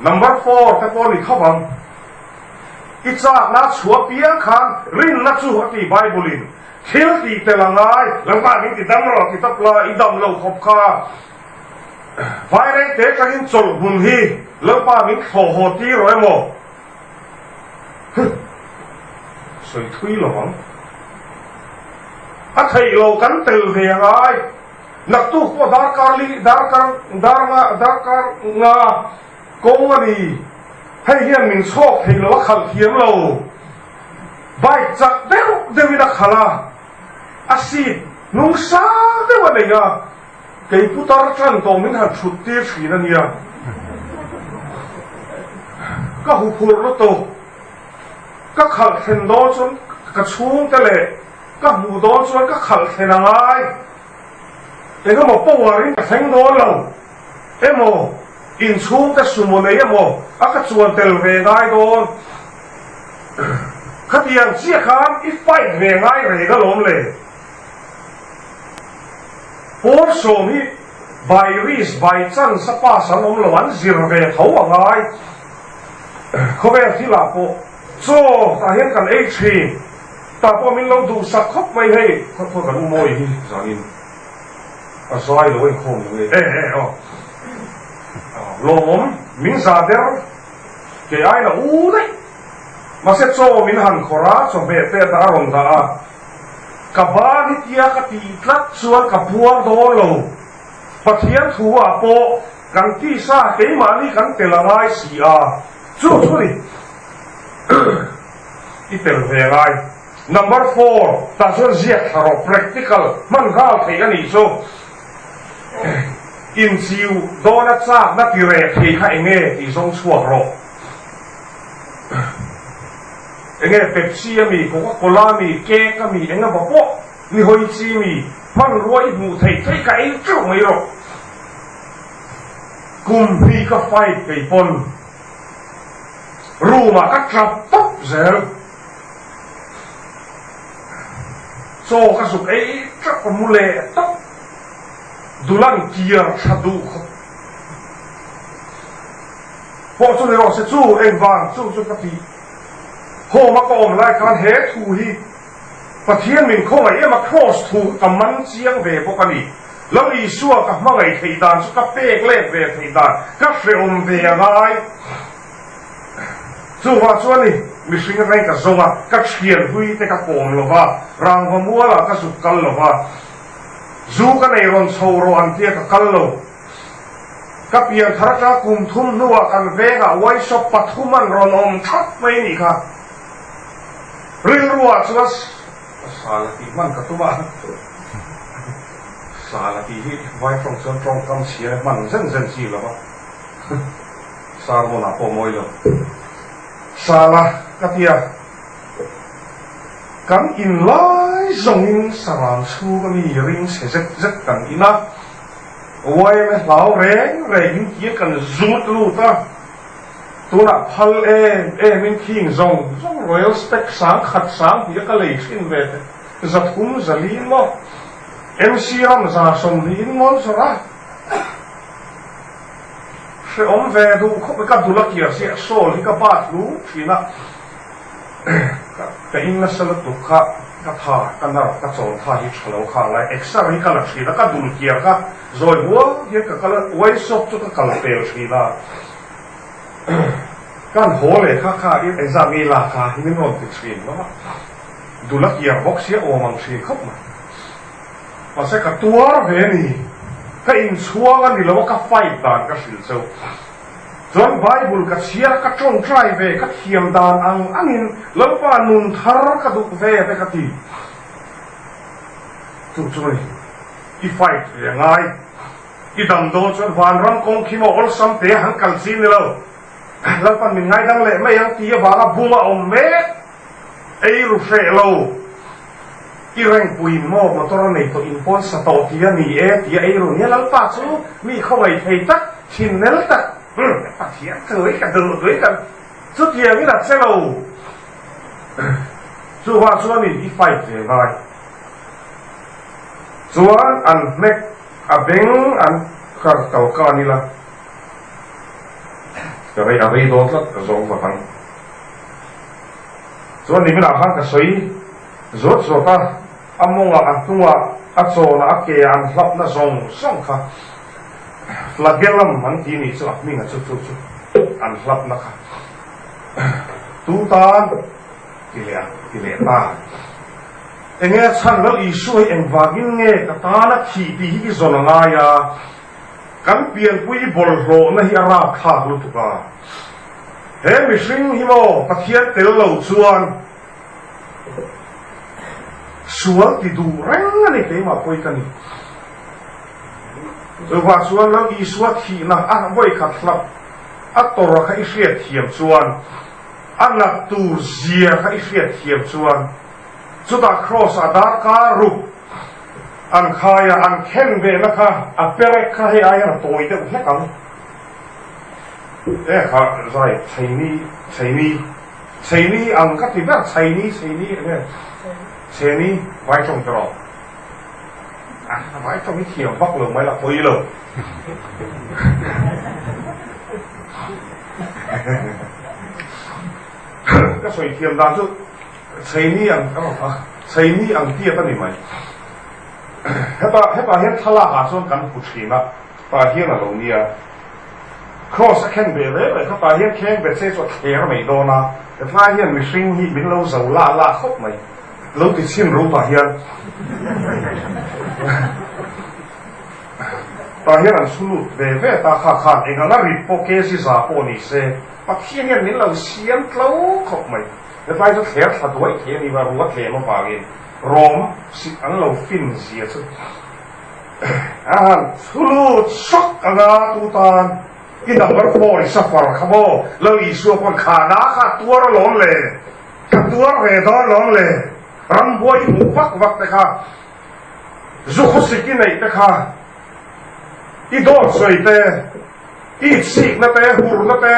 [SPEAKER 1] Number four te pawh ni tho ang. I chakna chhuah piang khan rinna chu a ti Bible in thil tih tel a ngai, Lalpa min ti dam rawh ti tawp la i dam lo khawp kha. Vaireng te tangin chawlh hmun hi Lalpa min thlawh haw tir rawh emaw? Huh! Sawi thui lo ang. A theih lo kan tel ve a ngai. Naktuk pawh darkar li, darkar, dar nga, darkar nga kawng a ni. Hei hian min chhawk thei lo, a khalh thiam lo. Bike chak deuh deuhin a khalh a, a seat hnung sang deuh a nei a, kei putar tan tawh min han thut tir thin a nia. Ka huphurh lutuk. Ka khalh thlen dawn chuan ka chhungte leh Ka hmuh dawn chuan ka khalh thlen a ngai. Engemaw power in ka thleng dawn lo emaw, inchhung te sumo nei emaw a ka chuan tel ve ngai dawn. Khatiang chiah khan i fight ve ngai reng alawm le. Pawl sawm hi by risk, by chance a pass an awm lo, an zir ve tho a ngai. Khawvel thilah pawh chaw tah hian kan ei thin. Tah pawh min lo duhsak khawp mai hei, khaw kan u mawi hi zanin. A zai lo inkhawm lo nge e e aw. Lawmawm min za der kei aiin a u daih. Mahse chaw min han khawrh a, chawhmeh te a rawn dah a. Ka ban hi tia ka tih tlat chuan ka puar dawn lo. Pathian thu ah pawh kan tisa keimahni kan tel a ngai si a, chu chu ni i tel ve ngai. Number four tah chuan ziak thla rawh, practical hman nghal theih a nih chu. Inchiu dawna chakna ti reh thei kha eng nge tih zawng chhuak rawh. Eng nge Pepsi a mi, Coca Cola a mi, cake a mi, eng emaw pawh ni hawi chi mi hmanrua i hmuh theih theih kha ei teuh mai rawh. Kum hnih ka fight kei pawn room ah ka tap tawp zel. Chaw ka zuk ei teuh ka mu leh tawp. Dulan kiar tha duh khawp pawh chu ni rawh se chu engvang chu chu ka ti. Home a ka awm lai khan he thu hi Pathian min khawngaih em a Kraws thu ka man chiang ve bawk a ni. Lal Isua ka hmangaih theih dan chu ka pek let ve theih dan ka hrehawm ve a ngai. Chuvah chuan ni mihring reng ka zawng a, ka thian hlui te ka kawm lo va, rangva mualah ka zuk kal lo va, zu ka nei rawn chho rawh an tia ka kal lo. Ka pian thar atanga kum thum hnuah kan vengah workshop pathum an rawn awm thap mai nih kha. Rilruah chuan sala tih hman ka tum a, sala tih hi vai tawng chuan tawngkam chhia hman zen zen chi lo va, sermon ah pawh mawi lo. Sala ka ti a, kan in lai zawngin sarang chhung ami ring chhe zet zet kan in a, yma hlau reng reng in tia kan zut lut a. Tunah phal em em in khing zawng zawng Royal Stag 10,000 2000 a ka lei thin ve te 300 400 maw MC ram 120 in ngawn zawrh a hrehawm ve duh khawp mai ka dul a kiar chiah shawl hi ka bat hlu thin a ka in nasa lutuk kha ka tha ka nar ka chawn tha hi tha lo kha lai exer hi ka la thin a ka dul kiar kha zawi hual hian ka kal a workshop chu ka kal pel thin a. Kan haw leh kha kha i exam i lak a hi min rawn ti thin hlawm a, dul a kiar bawk sia awm ang thin khawp mai. Mahse ka tuar ve a ni, ka inchhuang a ni lo a ka fight dan ka hrilh cheu. Chuan Bible ka chhiar a ka tawngtai ve ka thiam dan ang angin Lalpa nun thar ka duh ve te ka ti. Chu chu a ni, i fight ve a ngai. I dam dawn chuan vanram kawng khi maw awlsam te han kal chi ni lo. Lalpan min ngaidang leh mai ang ti avanga bum a awm mek. Ei ru hreh lo. I rengpuiin maw motor a nei tawh in pawn sa tawh ti a ni e ti a ei ru nia Lalpa chu mi khawngaih thei tak, thinnel tak, umm Pathian tui ka duh tui ka chutiangin a che lo. Chuvang chuan i fight ve ngai. Chuan an hmek A beng an kar kal ka ni la, ka rei a rei dawn tlat ka zawng vat ang. Chuan niminah khan ka sawi zawt zawt a, a mawngah, a hnungah, a chawnah, a keah an hlapna zawng zawng kha flagellum an ti nih chu a hming a chu chu chu an hlapna kha tu tan ti leh a ti leh ta. Enge a chhan Lal Isua hi engvangin nge ka tana thih tih hi i zawn a ngai a, kan pianpui i bawlhhlawhna hi a rapthlak lutuk a. He mihring hi maw Pathian tel lo chuan sual ti duh reng a ni keimah pawi ka ni. Chuvah chuan Lal Isua thihna a vawikhat hlap a tawrh kha i hriatthiam chuan a nat tur zia kha i hriatthiam chuan Chutah Kraws-ah darkar ruk an khai a, an khen vehna kha a perek kha hei ai hian a tawi deuh hlek ang. E kha zai Chheini, Chheini, Chheini ang ka ti ber, Chheini, Chheini eng nge? Chheni, vai tawng te rawh. A vai tawng hi thiam vak lo mai la pawi lo. Ka sawi thiam dan chu Chheini ang a, Chheini ang tiat a ni mai. Heta hetah hian thlalak ah chuan kan hmu thin a, tah hian a lo nia. Kraws a khen ve ve ve kha tah hian kheng bet se chu a thler mai dawn a, hetlai hian mihring hi min lo zo lah lah khawp mai. Lo ti chhin ro tah hian tah hian an su lut ve ve ta kha khan eng anga rit pawh kg za pawh ni se Pathian hian min lo siam tlo khawp mai. Hetlai chu thler thla duai thei a ni va, ruat lem avangin Rom sik an lo fin zia chu a han thu lut sawk anga tu tan i number four i suffer kha maw lo Isua pawn khana kha tuar alawm le ka tuar ve dawn lawm le rambuai hmuh vak vak te kha zu khawsik i neih te kha i dawt sawi te i itsikna te hurna te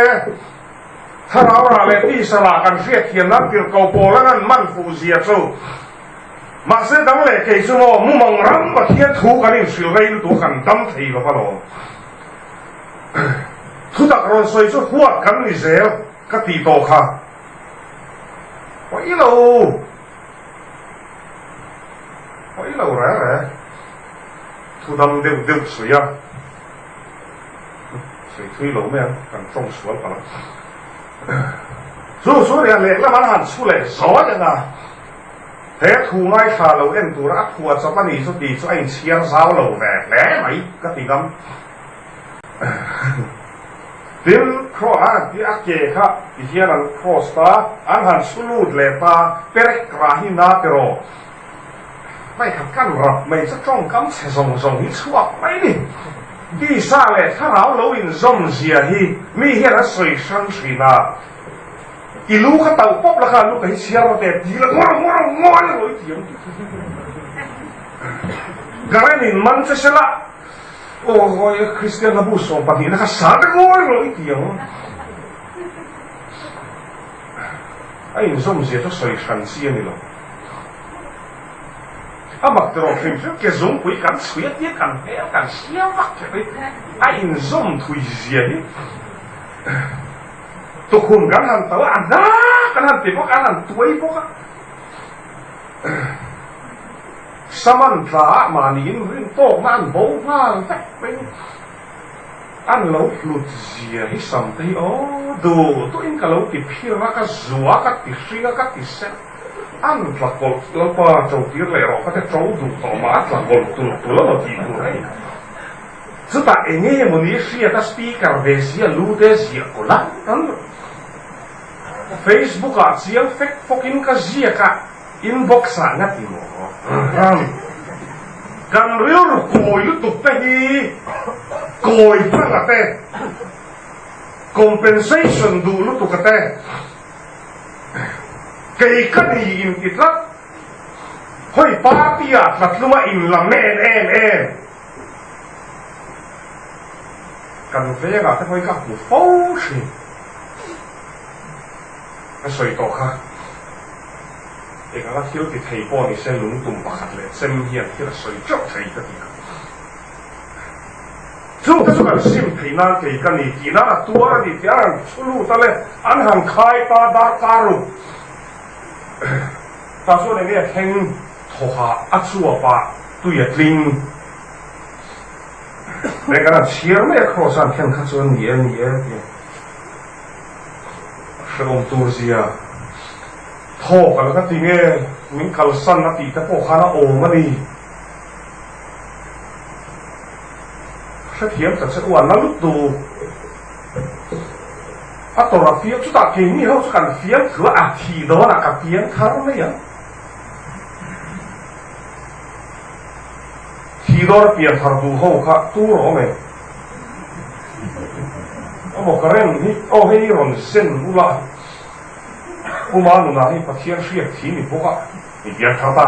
[SPEAKER 1] Thlarau rah leh tisa rah kan hriat thiam nan tirhko pawl an an man fuh zia chu. Mahse dang leh kei chu maw mumang ram Pathian thu kan inhrilh rei lutuk kan dam thei lo va lawm. Thutak rawn sawi chu huat kan ni zel ka tih tawh kha. Pawi lo. Pawi lo reng reng. Thu dam deuh deuh sawi a. Sawi thui lo mai ang, kan tawng sual palh ang. Chu chu nia lehlam an han chhu leh zawi ang a, he thu ngaithla lo en tura a phuah chawp a nih chu tih chu a inchhiar zau lo ve hle mai ka ti ngam. Tin, cross an han tih a ke kha ti hian an cross ta, an han chhu lut leh ta, perek rah hi na tiraw. Hmai khat kan rap mai chu tawngkam chhe zawng zawng hi chhuak mai ni. Tisa leh thlarau lo inzawm zia hi mi hian a sawi hrang thin a. I lu kha tauh pawp la kha lu ka hi chhiar rawh teh ti la ngawr ngawr ngawr i rawi thiam ti. Karen in man che sela aw hawi Kristian hla bu 12 na kha sa te ngawr rawi thiam. A inzawm zia chu sawi hran chi a ni lo. A mak tawh hrim hrim ke zungpui kan chhui a tia kan hmel kan siam vak kher hi a inzawm thui zia hi tukhum kan han to a, a hna kan han ti bawk a, an han tuai bawk a. Saman tla ah mahni inrin tawkna an bo nghal vek mai ni. An lo hlut zia hi sam te hi aw duh duhin ka lo ti phir a, ka zua a, ka ti hring a, ka ti sen. An tla kawlh Lalpa to tir leh rawh ka te to duh tawh mah a tla kawlh tulh tulh a maw tih tur a ni. Chutah eng nge maw ni hriat a speaker ve si a lu te ziah kawlh a an Facebook ah chiang fek fawk in ka ziak a inbox ah nga ti maw kan rilru kawi lutuk te hi kawi hmang a te compensation duh lutuk a te. Kei ka ni in ti tlat. Hawi party ah tlatlum a in la men em em. Kan veng ah te pawh hi ka hmu fo thin. Ka sawi tawh kha. Eng anga thil ti thei pawh ni se lungtum pakhat leh chem hian thil a sawi teuh thei ka ti kha. Chu te chu kan sim theih nan kei ka ni tih nan a tuar a ni tih a rawn thu lut a le, an han khai ta darkar ruk tah chuan enge a thleng thawhah a chuapah tui a tling leh kan han chhiar mai a kraws a han thlen kha chuan ni e ni e tih a hrehawm tur zia thawk a la ka ti nge min kalsan a tih te pawh khan a awm a ni. Hrethiam ta che u a na lutuk. A tawrh a fiam chutah keini ho chu kan fiam thu a, a thih dawnah ka piang thar mai ang. Thih dawn a pian thar duh ho kha tur a awm em? Amaw ka rem hi aw hei rawn zen ula Puma nunah hi Pathian hriat thi ni bawk a. I pian thar ta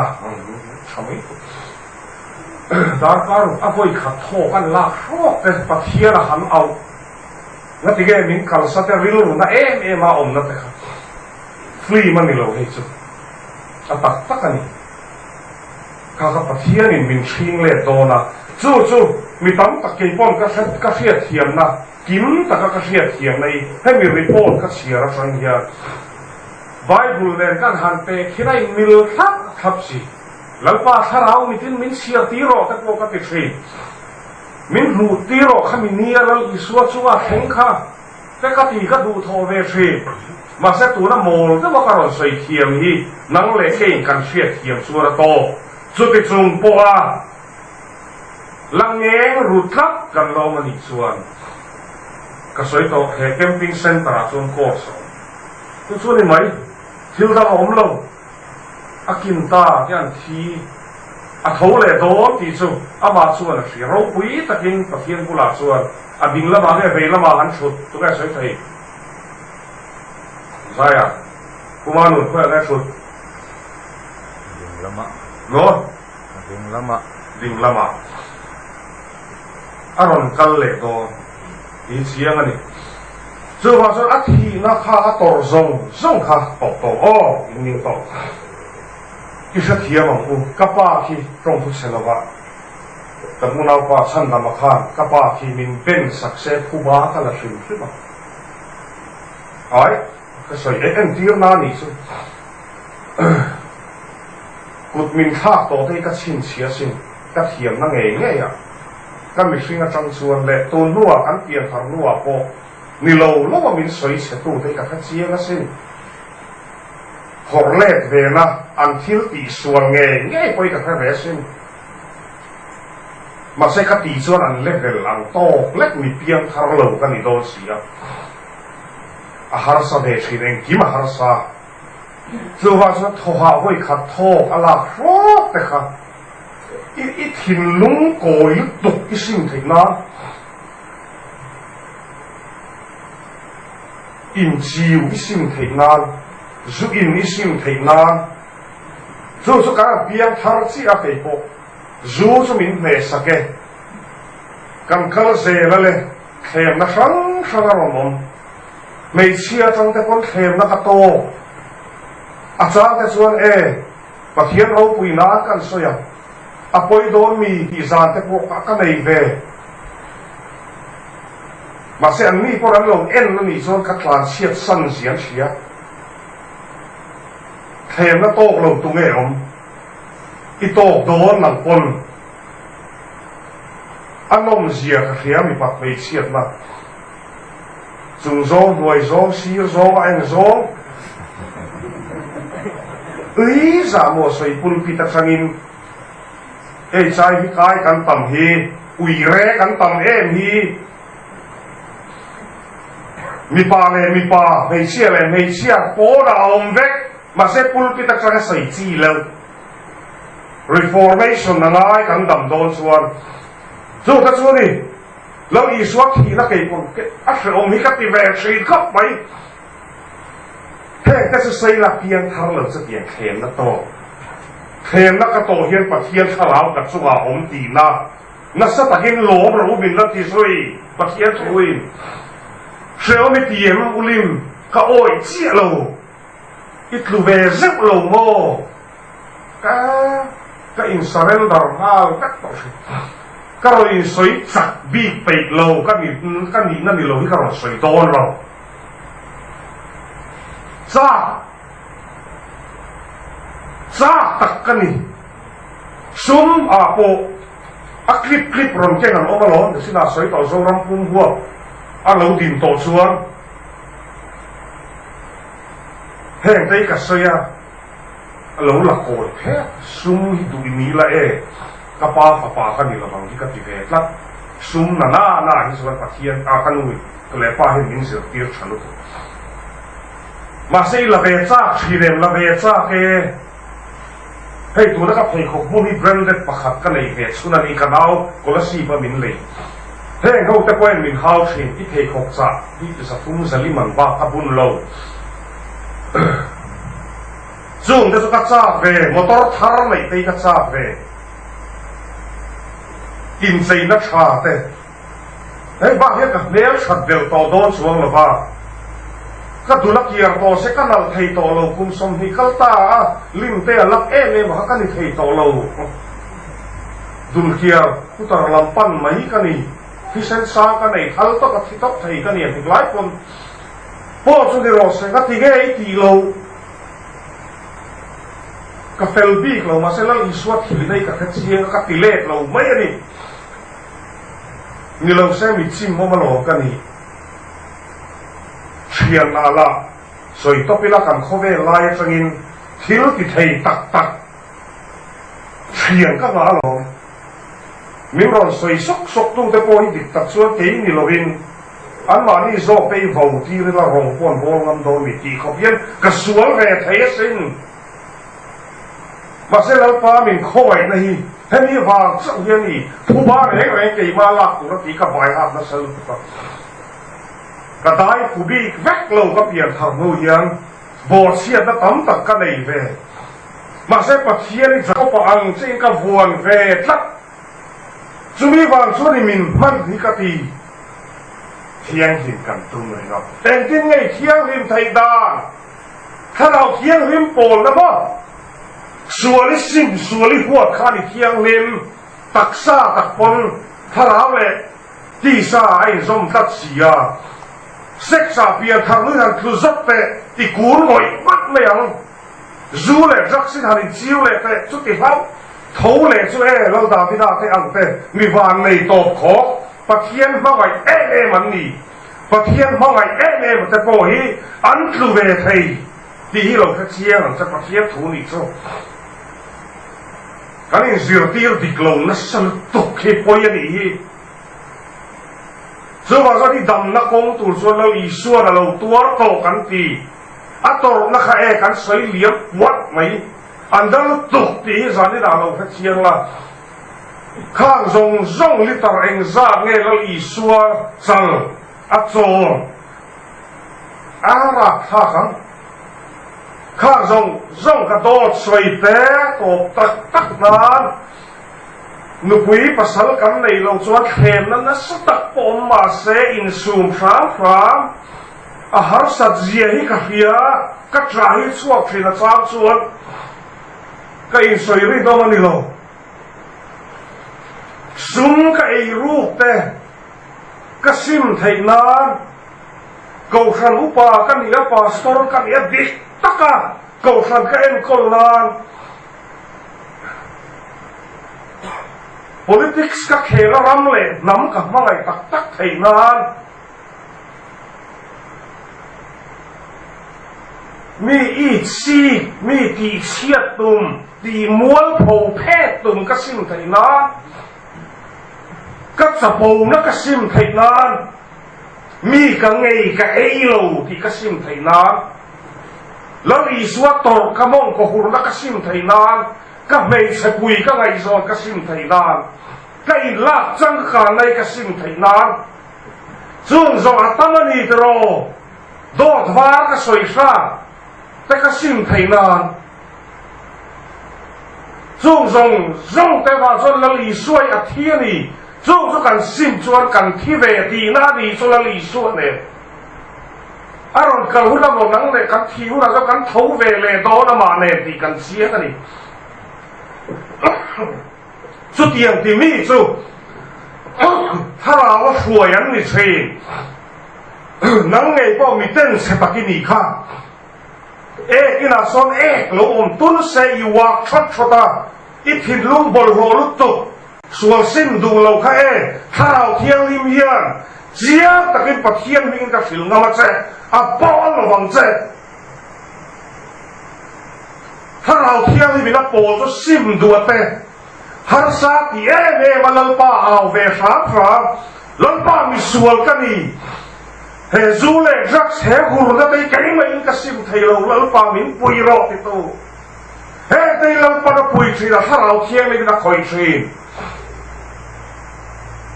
[SPEAKER 1] tha mai tawh. Darkar a vawi khat thawk an lak hrawk te Pathian a han auh na ti nge min kalsa te rilru na em em a awmna te kha film a ni lo hei chu a tak tak a ni. Kha kha Pathian in min hring let dawn a chu chu mi tam tak kei pawn ka hre ka hriat thiamna kim taka ka hriat thiamna i hemi report ka chhiar atang hian Bible nen kan han pek hin a inmil thlap thlap si. Lalpa thlarau mitin min chhiar tir rawh te pawh ka ti thin. Min hmuh tir rawh khami nia Lal Isua chunga thleng kha te ka ti ka duhthawh ve thin. Mahse tuna mawl deuha ka rawn sawi thiam hi nang leh keiin kan hriat thiam chuan a tawk. Chuti chung pawha la ngeng ru tlat kan la awm a nih chuan ka sawi tawh he camping centre ah chuan course a awm. Chu chu a ni mai, thil dang a awm lo. A kin ta te an thi a tho leh dawn tih chu amah chuan a hria. Ropui takin Pathian bulah chuan a ding lamah nge vei lamah an thut tunge a sawi thei? Zaia, Puma nun khawiah nge thut?
[SPEAKER 2] Ding lamah.
[SPEAKER 1] Maw?
[SPEAKER 2] A ding lamah.
[SPEAKER 1] Ding lamah. A rawn kal leh dawn tih chiang a ni. Chuvang chuan a thihna kha a tawrh zawng zawng kha tawh tawh aw in ning tawh. I hrethiam ang u, ka pa khi tawngthu chhe lovah kan unaupa Chhandama khan ka pa khi min ben sak se phuba ka la hrim hrim a. Ai, ka sawi e entir na nih chu. Kut min thlak tawh te hi ka chhinchhia sin, ka thiamna ngei ngei a. Ka mihring atang chuan leh tun hnuah kan pian thar hnuah pawh ni lo lo a min sawi chhe tu te hi ka hre chiang asin. Phawrh let vena an thil tih sual ngei ngei pawh hi ka hre ve asin. Mahse ka tih chuan an level ang tawk lek mi piang thar lo ka ni dawn si a. A harsa ve thin engkim a harsa. Chuvang chuan thawhah vawi khat thawk a lak hrawk te kha i i thinlung kawi lutuk i sim theih nan inchiu i sim theih nan zu in i sim theih nan chu chu kan han piang thar chiah a kei pawh zu chu min hmehsak e kan kal zel a le thlemna hrang hrang a rawn awm. Hmeichhia atang te pawn thlemna ka tawk. A chang te chuan e, Pathian ropui nan kan sawi ang, a pawi dawn mi tih zan te pawh ka ka nei ve. Mahse an mi pawn an lo en a nih chuan ka tlan chhiat san zia an hria. Thlemna tawk lo tu nge awm? I tawk dawn nang pawn a nawm zia ka hria mipat hmeichhiatna. Chung zawng, hnuai zawng, sir zawng, a eng zawng. Ui zah maw sawi pulpit atangin hei chai hi kai kan tam hi, ui re kan tam em hi. Mipa leh mipa, hmeichhia leh hmeichhia pawnah a awm vek, mahse pulpit atanga sawi chi lo. Reformation a ngai kan dam dawn chuan chu ka chu ni. Lo Isua thihna kei pawn a hrehawm hi ka ti ve thin khawp mai. Heng te chu Seila piang thar lo chutiang thlemna tawk. Thlemna ka tawh hian Pathian thlarau ka chungah a awm tihna nasa takin lawm rawh u min la ti zui Pathian thuin. Hrehawm i ti em ulim ka awih chiah lo. I tlu ve zeuh lo maw? Ka ka in surrender nghal vek tawh hrim. Ka rawn in sawi chak bik peih lo ka ni ka nihna ni lo hi ka rawn sawi dawn lo. Chak chak tak ka ni. Sum ah pawh a clip clip rawn keng an awm alawm nisinah sawi tawh Zoram pum huap a lo din tawh chuan Heng te hi ka sawi a, a lo la kawi phek, sum hi duh i ni la e, ka pa fapa ka ni lovang hi ka ti ve tlat, sum na na na hi chuan Pathian a ka nu leh pa hian min zirtir tha lutuk. Mahse i la ve chak thin em, la ve chak e, hei tuna ka pheikhawk hmun hi branded pakhat ka nei ve chhun a ni, ka nau Kolasib a min lei. Heng ho te pawhin min hau thin, i pheikhawk chah hi zathum zali man bak a bun lo. Chung te chu ka chak ve, motor thar neih te hi ka chak ve, incheina tha te. Hei bak hian ka hmel that belh tawh dawn chuang lo va, ka dul a kiar tawh se ka nalh thei tawh lo, kum 20 kal ta a lim te a lak em em a kha ka ni thei tawh lo. Dul kiar putar lam pan mai ka ni, thisen sang ka nei thal tawk a thi tawk thei ka ni ang hlai pawn pawh chu ni rawh se, ka ti nge i tih loh? Ka fel bik lo, mahse Lal Isua thihna hi ka hre chiang a, ka ti let lo mai a ni. Ni lo se mi chim awm alawm ka ni. Thian ah lah sawi tawp ila kan khawvel lai atangin thil ti thei tak tak thian ka ngah alawm. Min rawn sawi sawk sawk tu te pawh hi dik tak chuan kei ni lovin anmahni zawk te hi vo tir ila rawng pawh an bawl ngam dawn mi tih khawp hian ka sual ve thei asin. Mahse Lalpa min khawngaihna hi hemi vang chauh hi a ni, phuba reng reng keimah lak tur a tih ka bai hat nasa lutuk a. Ka dai phu bik vek lo ka pian thar hnu hian bawhchhiatna tam tak ka nei ve. Mahse Pathian i Jakob-a ang chiahin ka vuan ve tlat. Chumi vang chuan i min hman hi ka ti. Thianghlim kan tum ringawt. Engtin nge i thianghlim theih dan? Thlarau thianghlim pawlna maw? Sual i sim, sual i huat khan i thianghlim, taksa tak pawn thlarau leh tisa a inzawm tlat si a. Sex-ah pianthar nuin han tlu zawk teh, i kur ngawih ngawih mai ang. Zu leh drugs in han inchiu leh teh, chuti hlauh tho leh chu e, Lal Davida te ang te, mi van nei tawp khawk, Pathian hmangaih em em an ni. Pathian hmangaih em em te pawh hi an tlu ve thei tih hi lo hre chiang ang che Pathian thu nih chu kan inzirtir dik lo nasa lutuk hi pawi a nih hi. Chuvang chuan i damna kawng tur chuan Lal Isuan a lo tuar tawh kan ti. A tawrhna kha e kan sawi liam puat mai. An dal lutuk tih hi zaninah lo hre chiang la. Khang zawng zawng litre engzat nge Lal Isua chal a chawl a rak thlak ang? Khang zawng zawng ka dawt sawi te tawp tak tak nan nupui pasal kan nei lo chuan thlemna nasa tak pawh awm mahse insum hram hram a harsat zia hi ka hria, ka ṭah hi chhuak ṭhin a chang chuan ka insawi ri dawm a ni lo. Sum ka ei ruk te ka sim theih nan Kohhran upa ka nih a, Pastor ka nih a, dik taka Kohhran ka enkawl nan Politics ka khel a ram leh hnam ka hmangaih tak tak theih nan Mi i chik, mi tihchhiat tum, tih mualpho phet tum ka sim theih nan, ka chapona ka sim theih nan, mi ka ngei ka ei lo tih ka sim theih nan, Lal Isua tawrh ka mawngkaw hurna ka sim theih nan, ka hmeichhe pui ka ngaihzawn ka sim theih nan, ka inlak changkanna i ka sim theih nan, Chung zawng a tam a ni tiraw? Dawt var ka sawi hra te ka sim thei nan. Chung zawng zawng te vang chuan Lal Isuai a thi a ni. Chung chu kan sim chuan kan thi ve tihna a ni chu Lal Isua nen. A rawn kal hun a maw nang leh kan thi hunah chuan kan tho ve leh dawn amah nen tih kan chiang a ni. Chutiang ti mi chu thlarau a hruai an ni thin. Nang ngei pawh miten chhe tak i nih kha. Ek inah sawn ek lo awm tun se i uak thawt thawt a, i thinlung bawlhhlawh lutuk sual sim duh lo kha e, thlarau thianghlim hian chiang takin Pathian hmingin ka hrilh ngam a che, a pawl lovang che. Thlarau Thianghlim a pawl chu sim duh a te, harsa ti em em a Lalpa au ve hram hram, Lalpa misual ka ni, he zu leh drugs he hurna te hi keimah in ka sim thei lo, Lalpa min pui rawh ti tu. Heng te hi Lalpan a pui thin a, Thlarau Thianghlim in a khawih thin.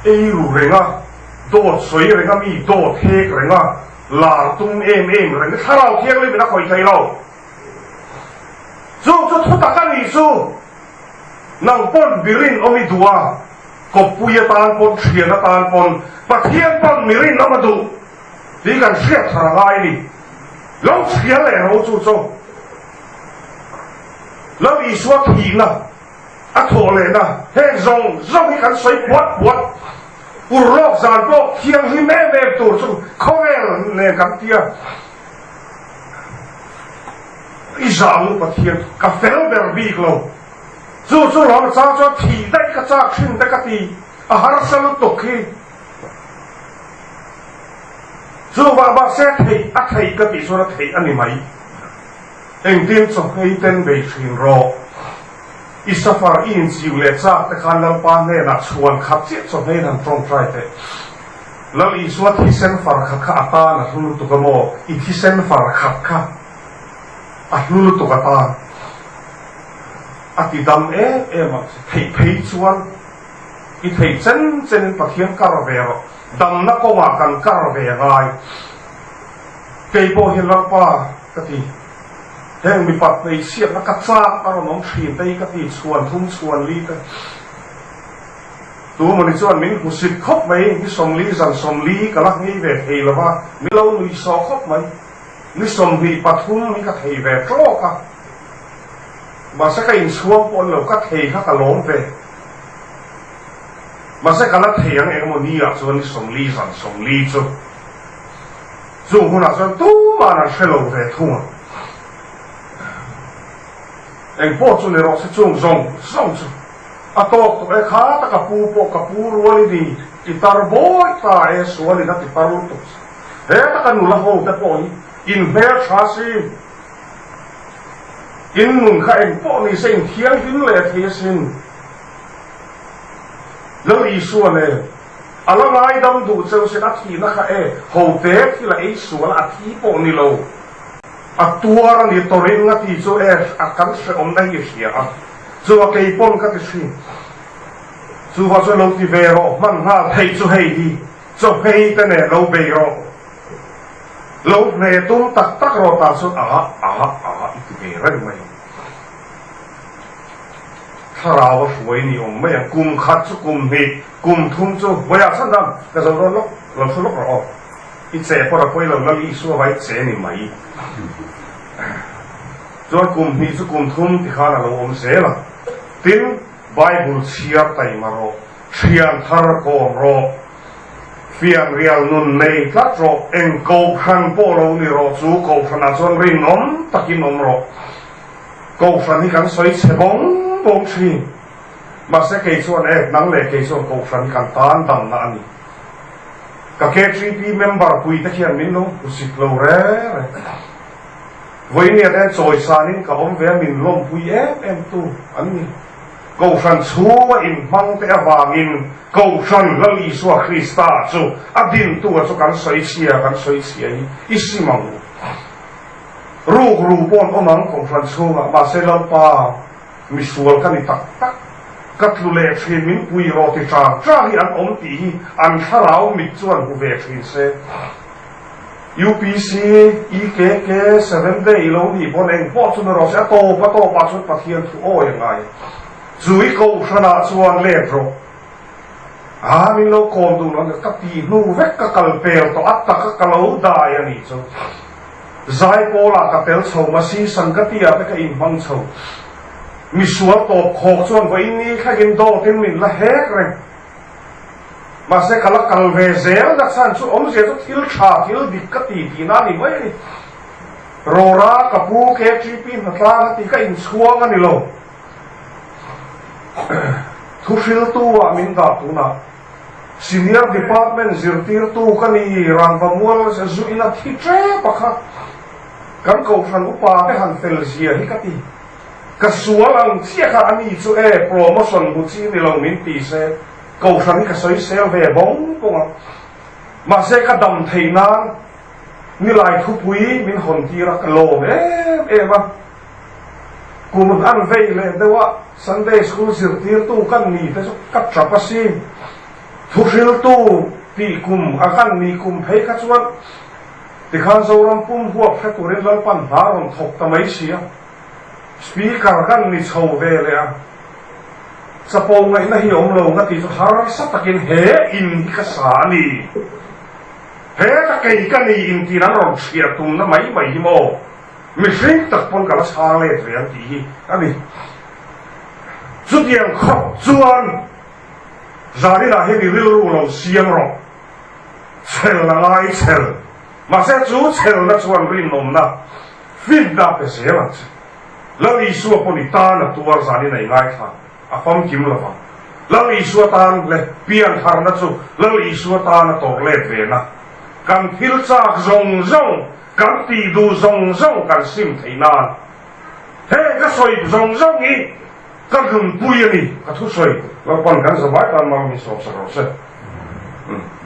[SPEAKER 1] Ei ru reng a, dawt sawi reng a, mi dawt hek reng a, Lar tum em em reng hi thlarau thianghlim in a khawih thei lo. Chu chu thu tak a nih chu. Nang pawn mirin awm i duh a, kawppui atan pawn thian atan pawn Pathian pawn mirin awm a duh tih kan hriat thar a ngai a ni. Lo chhiar leh ro chu chu Lal Isua thihna a thawh lehna heng zawng zawng hi kan sawi puat puat. Urlawk zan pawh thianghlim em em tur chu khawvel nen kan ti a. I zah ang u Pathian, ka fel ber bik lo. Chu chu lawm chang chuan thih daih ka chak thin te ka ti, a harsa lutuk hi. Chuvah mahse theih a theih ka tih chuan a theih a ni mai. Engtin chawhmei ten bei thin rawh. I safar i inchiu leh chak te khan Lalpa hnenah chhuan khat chiah chawhmeiin han tawngtai teh. Lal Isua thisen far khat kha a tan a hlu lutuk a maw? I thisen far khat kha a hlu lutuk a tan. A ti dam em em ang che. Theih phei chuan i theih chen chenin Pathian kar ve rawh. Damna kawngah kan kar ve a ngai. Kei pawh hian Lalpa ka ti. Heng mipat hmeichhiatna ka chak a rawn awm thin te hi ka ti chhuan thum chhuan li te. Tu mawni chuan min hmusit khawp mai, ni 40 zan 40 ka la nghei ve thei lo va, min lo nui sawh khawp mai. Ni 23 hi ka thei ve tawk a, mahse ka inchhuang pawh ni lo, ka thei kha ka lawm ve. Mahse ka la thei ang eng emaw ni ah chuan ni 40 zan 40 chu chung hunah chuan tuma'n an hre lo ve thung a. Eng pawh chu ni rawh se chung zawng zawng chu a tawk tawh e, kha ta ka pu pawh ka pu rual i ni, i tar bawi ta e, sualin a ti tar lutuk che. He ta ka nula ho te pawh hi in hmel tha si, in nun kha eng pawh ni se in thianghlim leh thei asin. Lal Isua nen a la ngaidam duh cheu sin a thihna kha e, ho te thil a ei sual a thi pawh ni lo. A tuar a ni tawrin nga ti chu e a kan hrehawmna hi i hria a, chu a kei pawn ka ti thin. Chuvang chuan lo ti ve rawh, hman nghal theih chu hei hi chawhmei te nen lo bei rawh, lo hne tum tak tak rawh tah chuan a a a i ti ve reng mai ang. Thlarau a hruai ni awm mai ang, kum khat chu kum hnih, kum thum chu vawiah chhan dam ka zo dawn lawk, lo hru lawk rawh aw. I che pawh a pawi lo, Lal Isua vai che ni mai. Chuan kum hnih chu kum thum ti khan a lo awm zel a. Tin, Bible chhiar taima rawh, thian thar kawm rawh, fianrial nun nei tlat rawh, eng kohhran pawh lo ni rawh chu kohhranah chuan rinawm takin awm rawh. Kohhran hi kan sawi chhe bawng bawng thin. Mahse kei chuan e, nang leh kei chuan kohhran hi kan tan damna a ni. Ka KTP member pui te khian min lo hmusit lo re re. Vawinia te chawisanin ka awm ve a min lawmpui em em tu an ni. Kohhran chhunga inhmang te avangin Kohhran Lal Isua Krista chu a dintu a chu kan sawi chhia kan sawi chhia hi i sim ang u. Ruk ru pawh an awm ang Kohhran chhungah mahse Lalpa Misual ka ni tak tak, ka tlu leh thin min pui rawh ti chang chang hi an awm tih hi an thlarau mit chuan hmu ve thin se. UPC, EKK, Seventh Day ilo nih pawn eng pawh chu ni rawh se, a tawp a tawp ah chuan Pathian thu awi a ngai. Chu i kohhran ah chuan let rawh. Aa min lo kawm duh lo ka ti hnu vek ka kal pel tawh a tak a ka lo dai a nih chu. Zaipawl ah ka tel chho masi Sangati ah te ka inhmang chho. Misual tawp khawk chuan vawiin ni thlengin dawt in min la hek reng. Mahse ka la kal ve zel na chhan chu awmzia chu thil tha thil dik ka ti tihna a ni mai a ni. Rawra ka pu KTP hnatlang a ti ka inchhuang a ni lo. Thuhriltu ah min dah tunah Senior Department zirtirtu ka ni, Rangvamual zu in a thi ṭep a kha. Kan kohhran upa te han fel zia hi ka ti. Ka sual ang chiah kha a ni chu e, promotion hmu chi ni lo min ti se, kohhran hi ka sawi sel ve bawng bawng a. Mahse ka dam theih nan nilai thupui min hawn tir a, ka lawm em em a. Kum an vei leh deuh a, Sunday School zirtirtu kan ni te chu ka tap asin. Thuhriltu tih kum a kan nih kum phei kha chuan tikhan Zoram pum huap hre turin Lalpan hna rawn thawk ta mai si a. Speaker kan ni chho ve leh a, chapo ngaihna hi awm lo nga tih chu harsa takin he in hi ka sa a ni. He ka kei ka ni in tiin an rawn chhiar tumna mai mai hi maw? Mihring tak pawn ka la chhang let ve ang tih hi a ni. Chutiang khawp chuan Zaninah hian i rilru lo siam rawh. Chhel a ngai chhel. Mahse chu chhelna chuan rinawmna, Finna pe zel ang che. Lal Isua pawn i tan a tuar zanin a i ngaithla a famkim lo vang. Lal Isua tan leh piantharna chu Lal Isua tan a tawrh let ve na. Kan thil chak zawng zawng, kan tih duh zawng zawng kan sim theih nan. He ka sawi zawng zawng hi ka nunpui a ni, ka thusawi Lalpan kan zavai tan mal min sawmsak rawh se.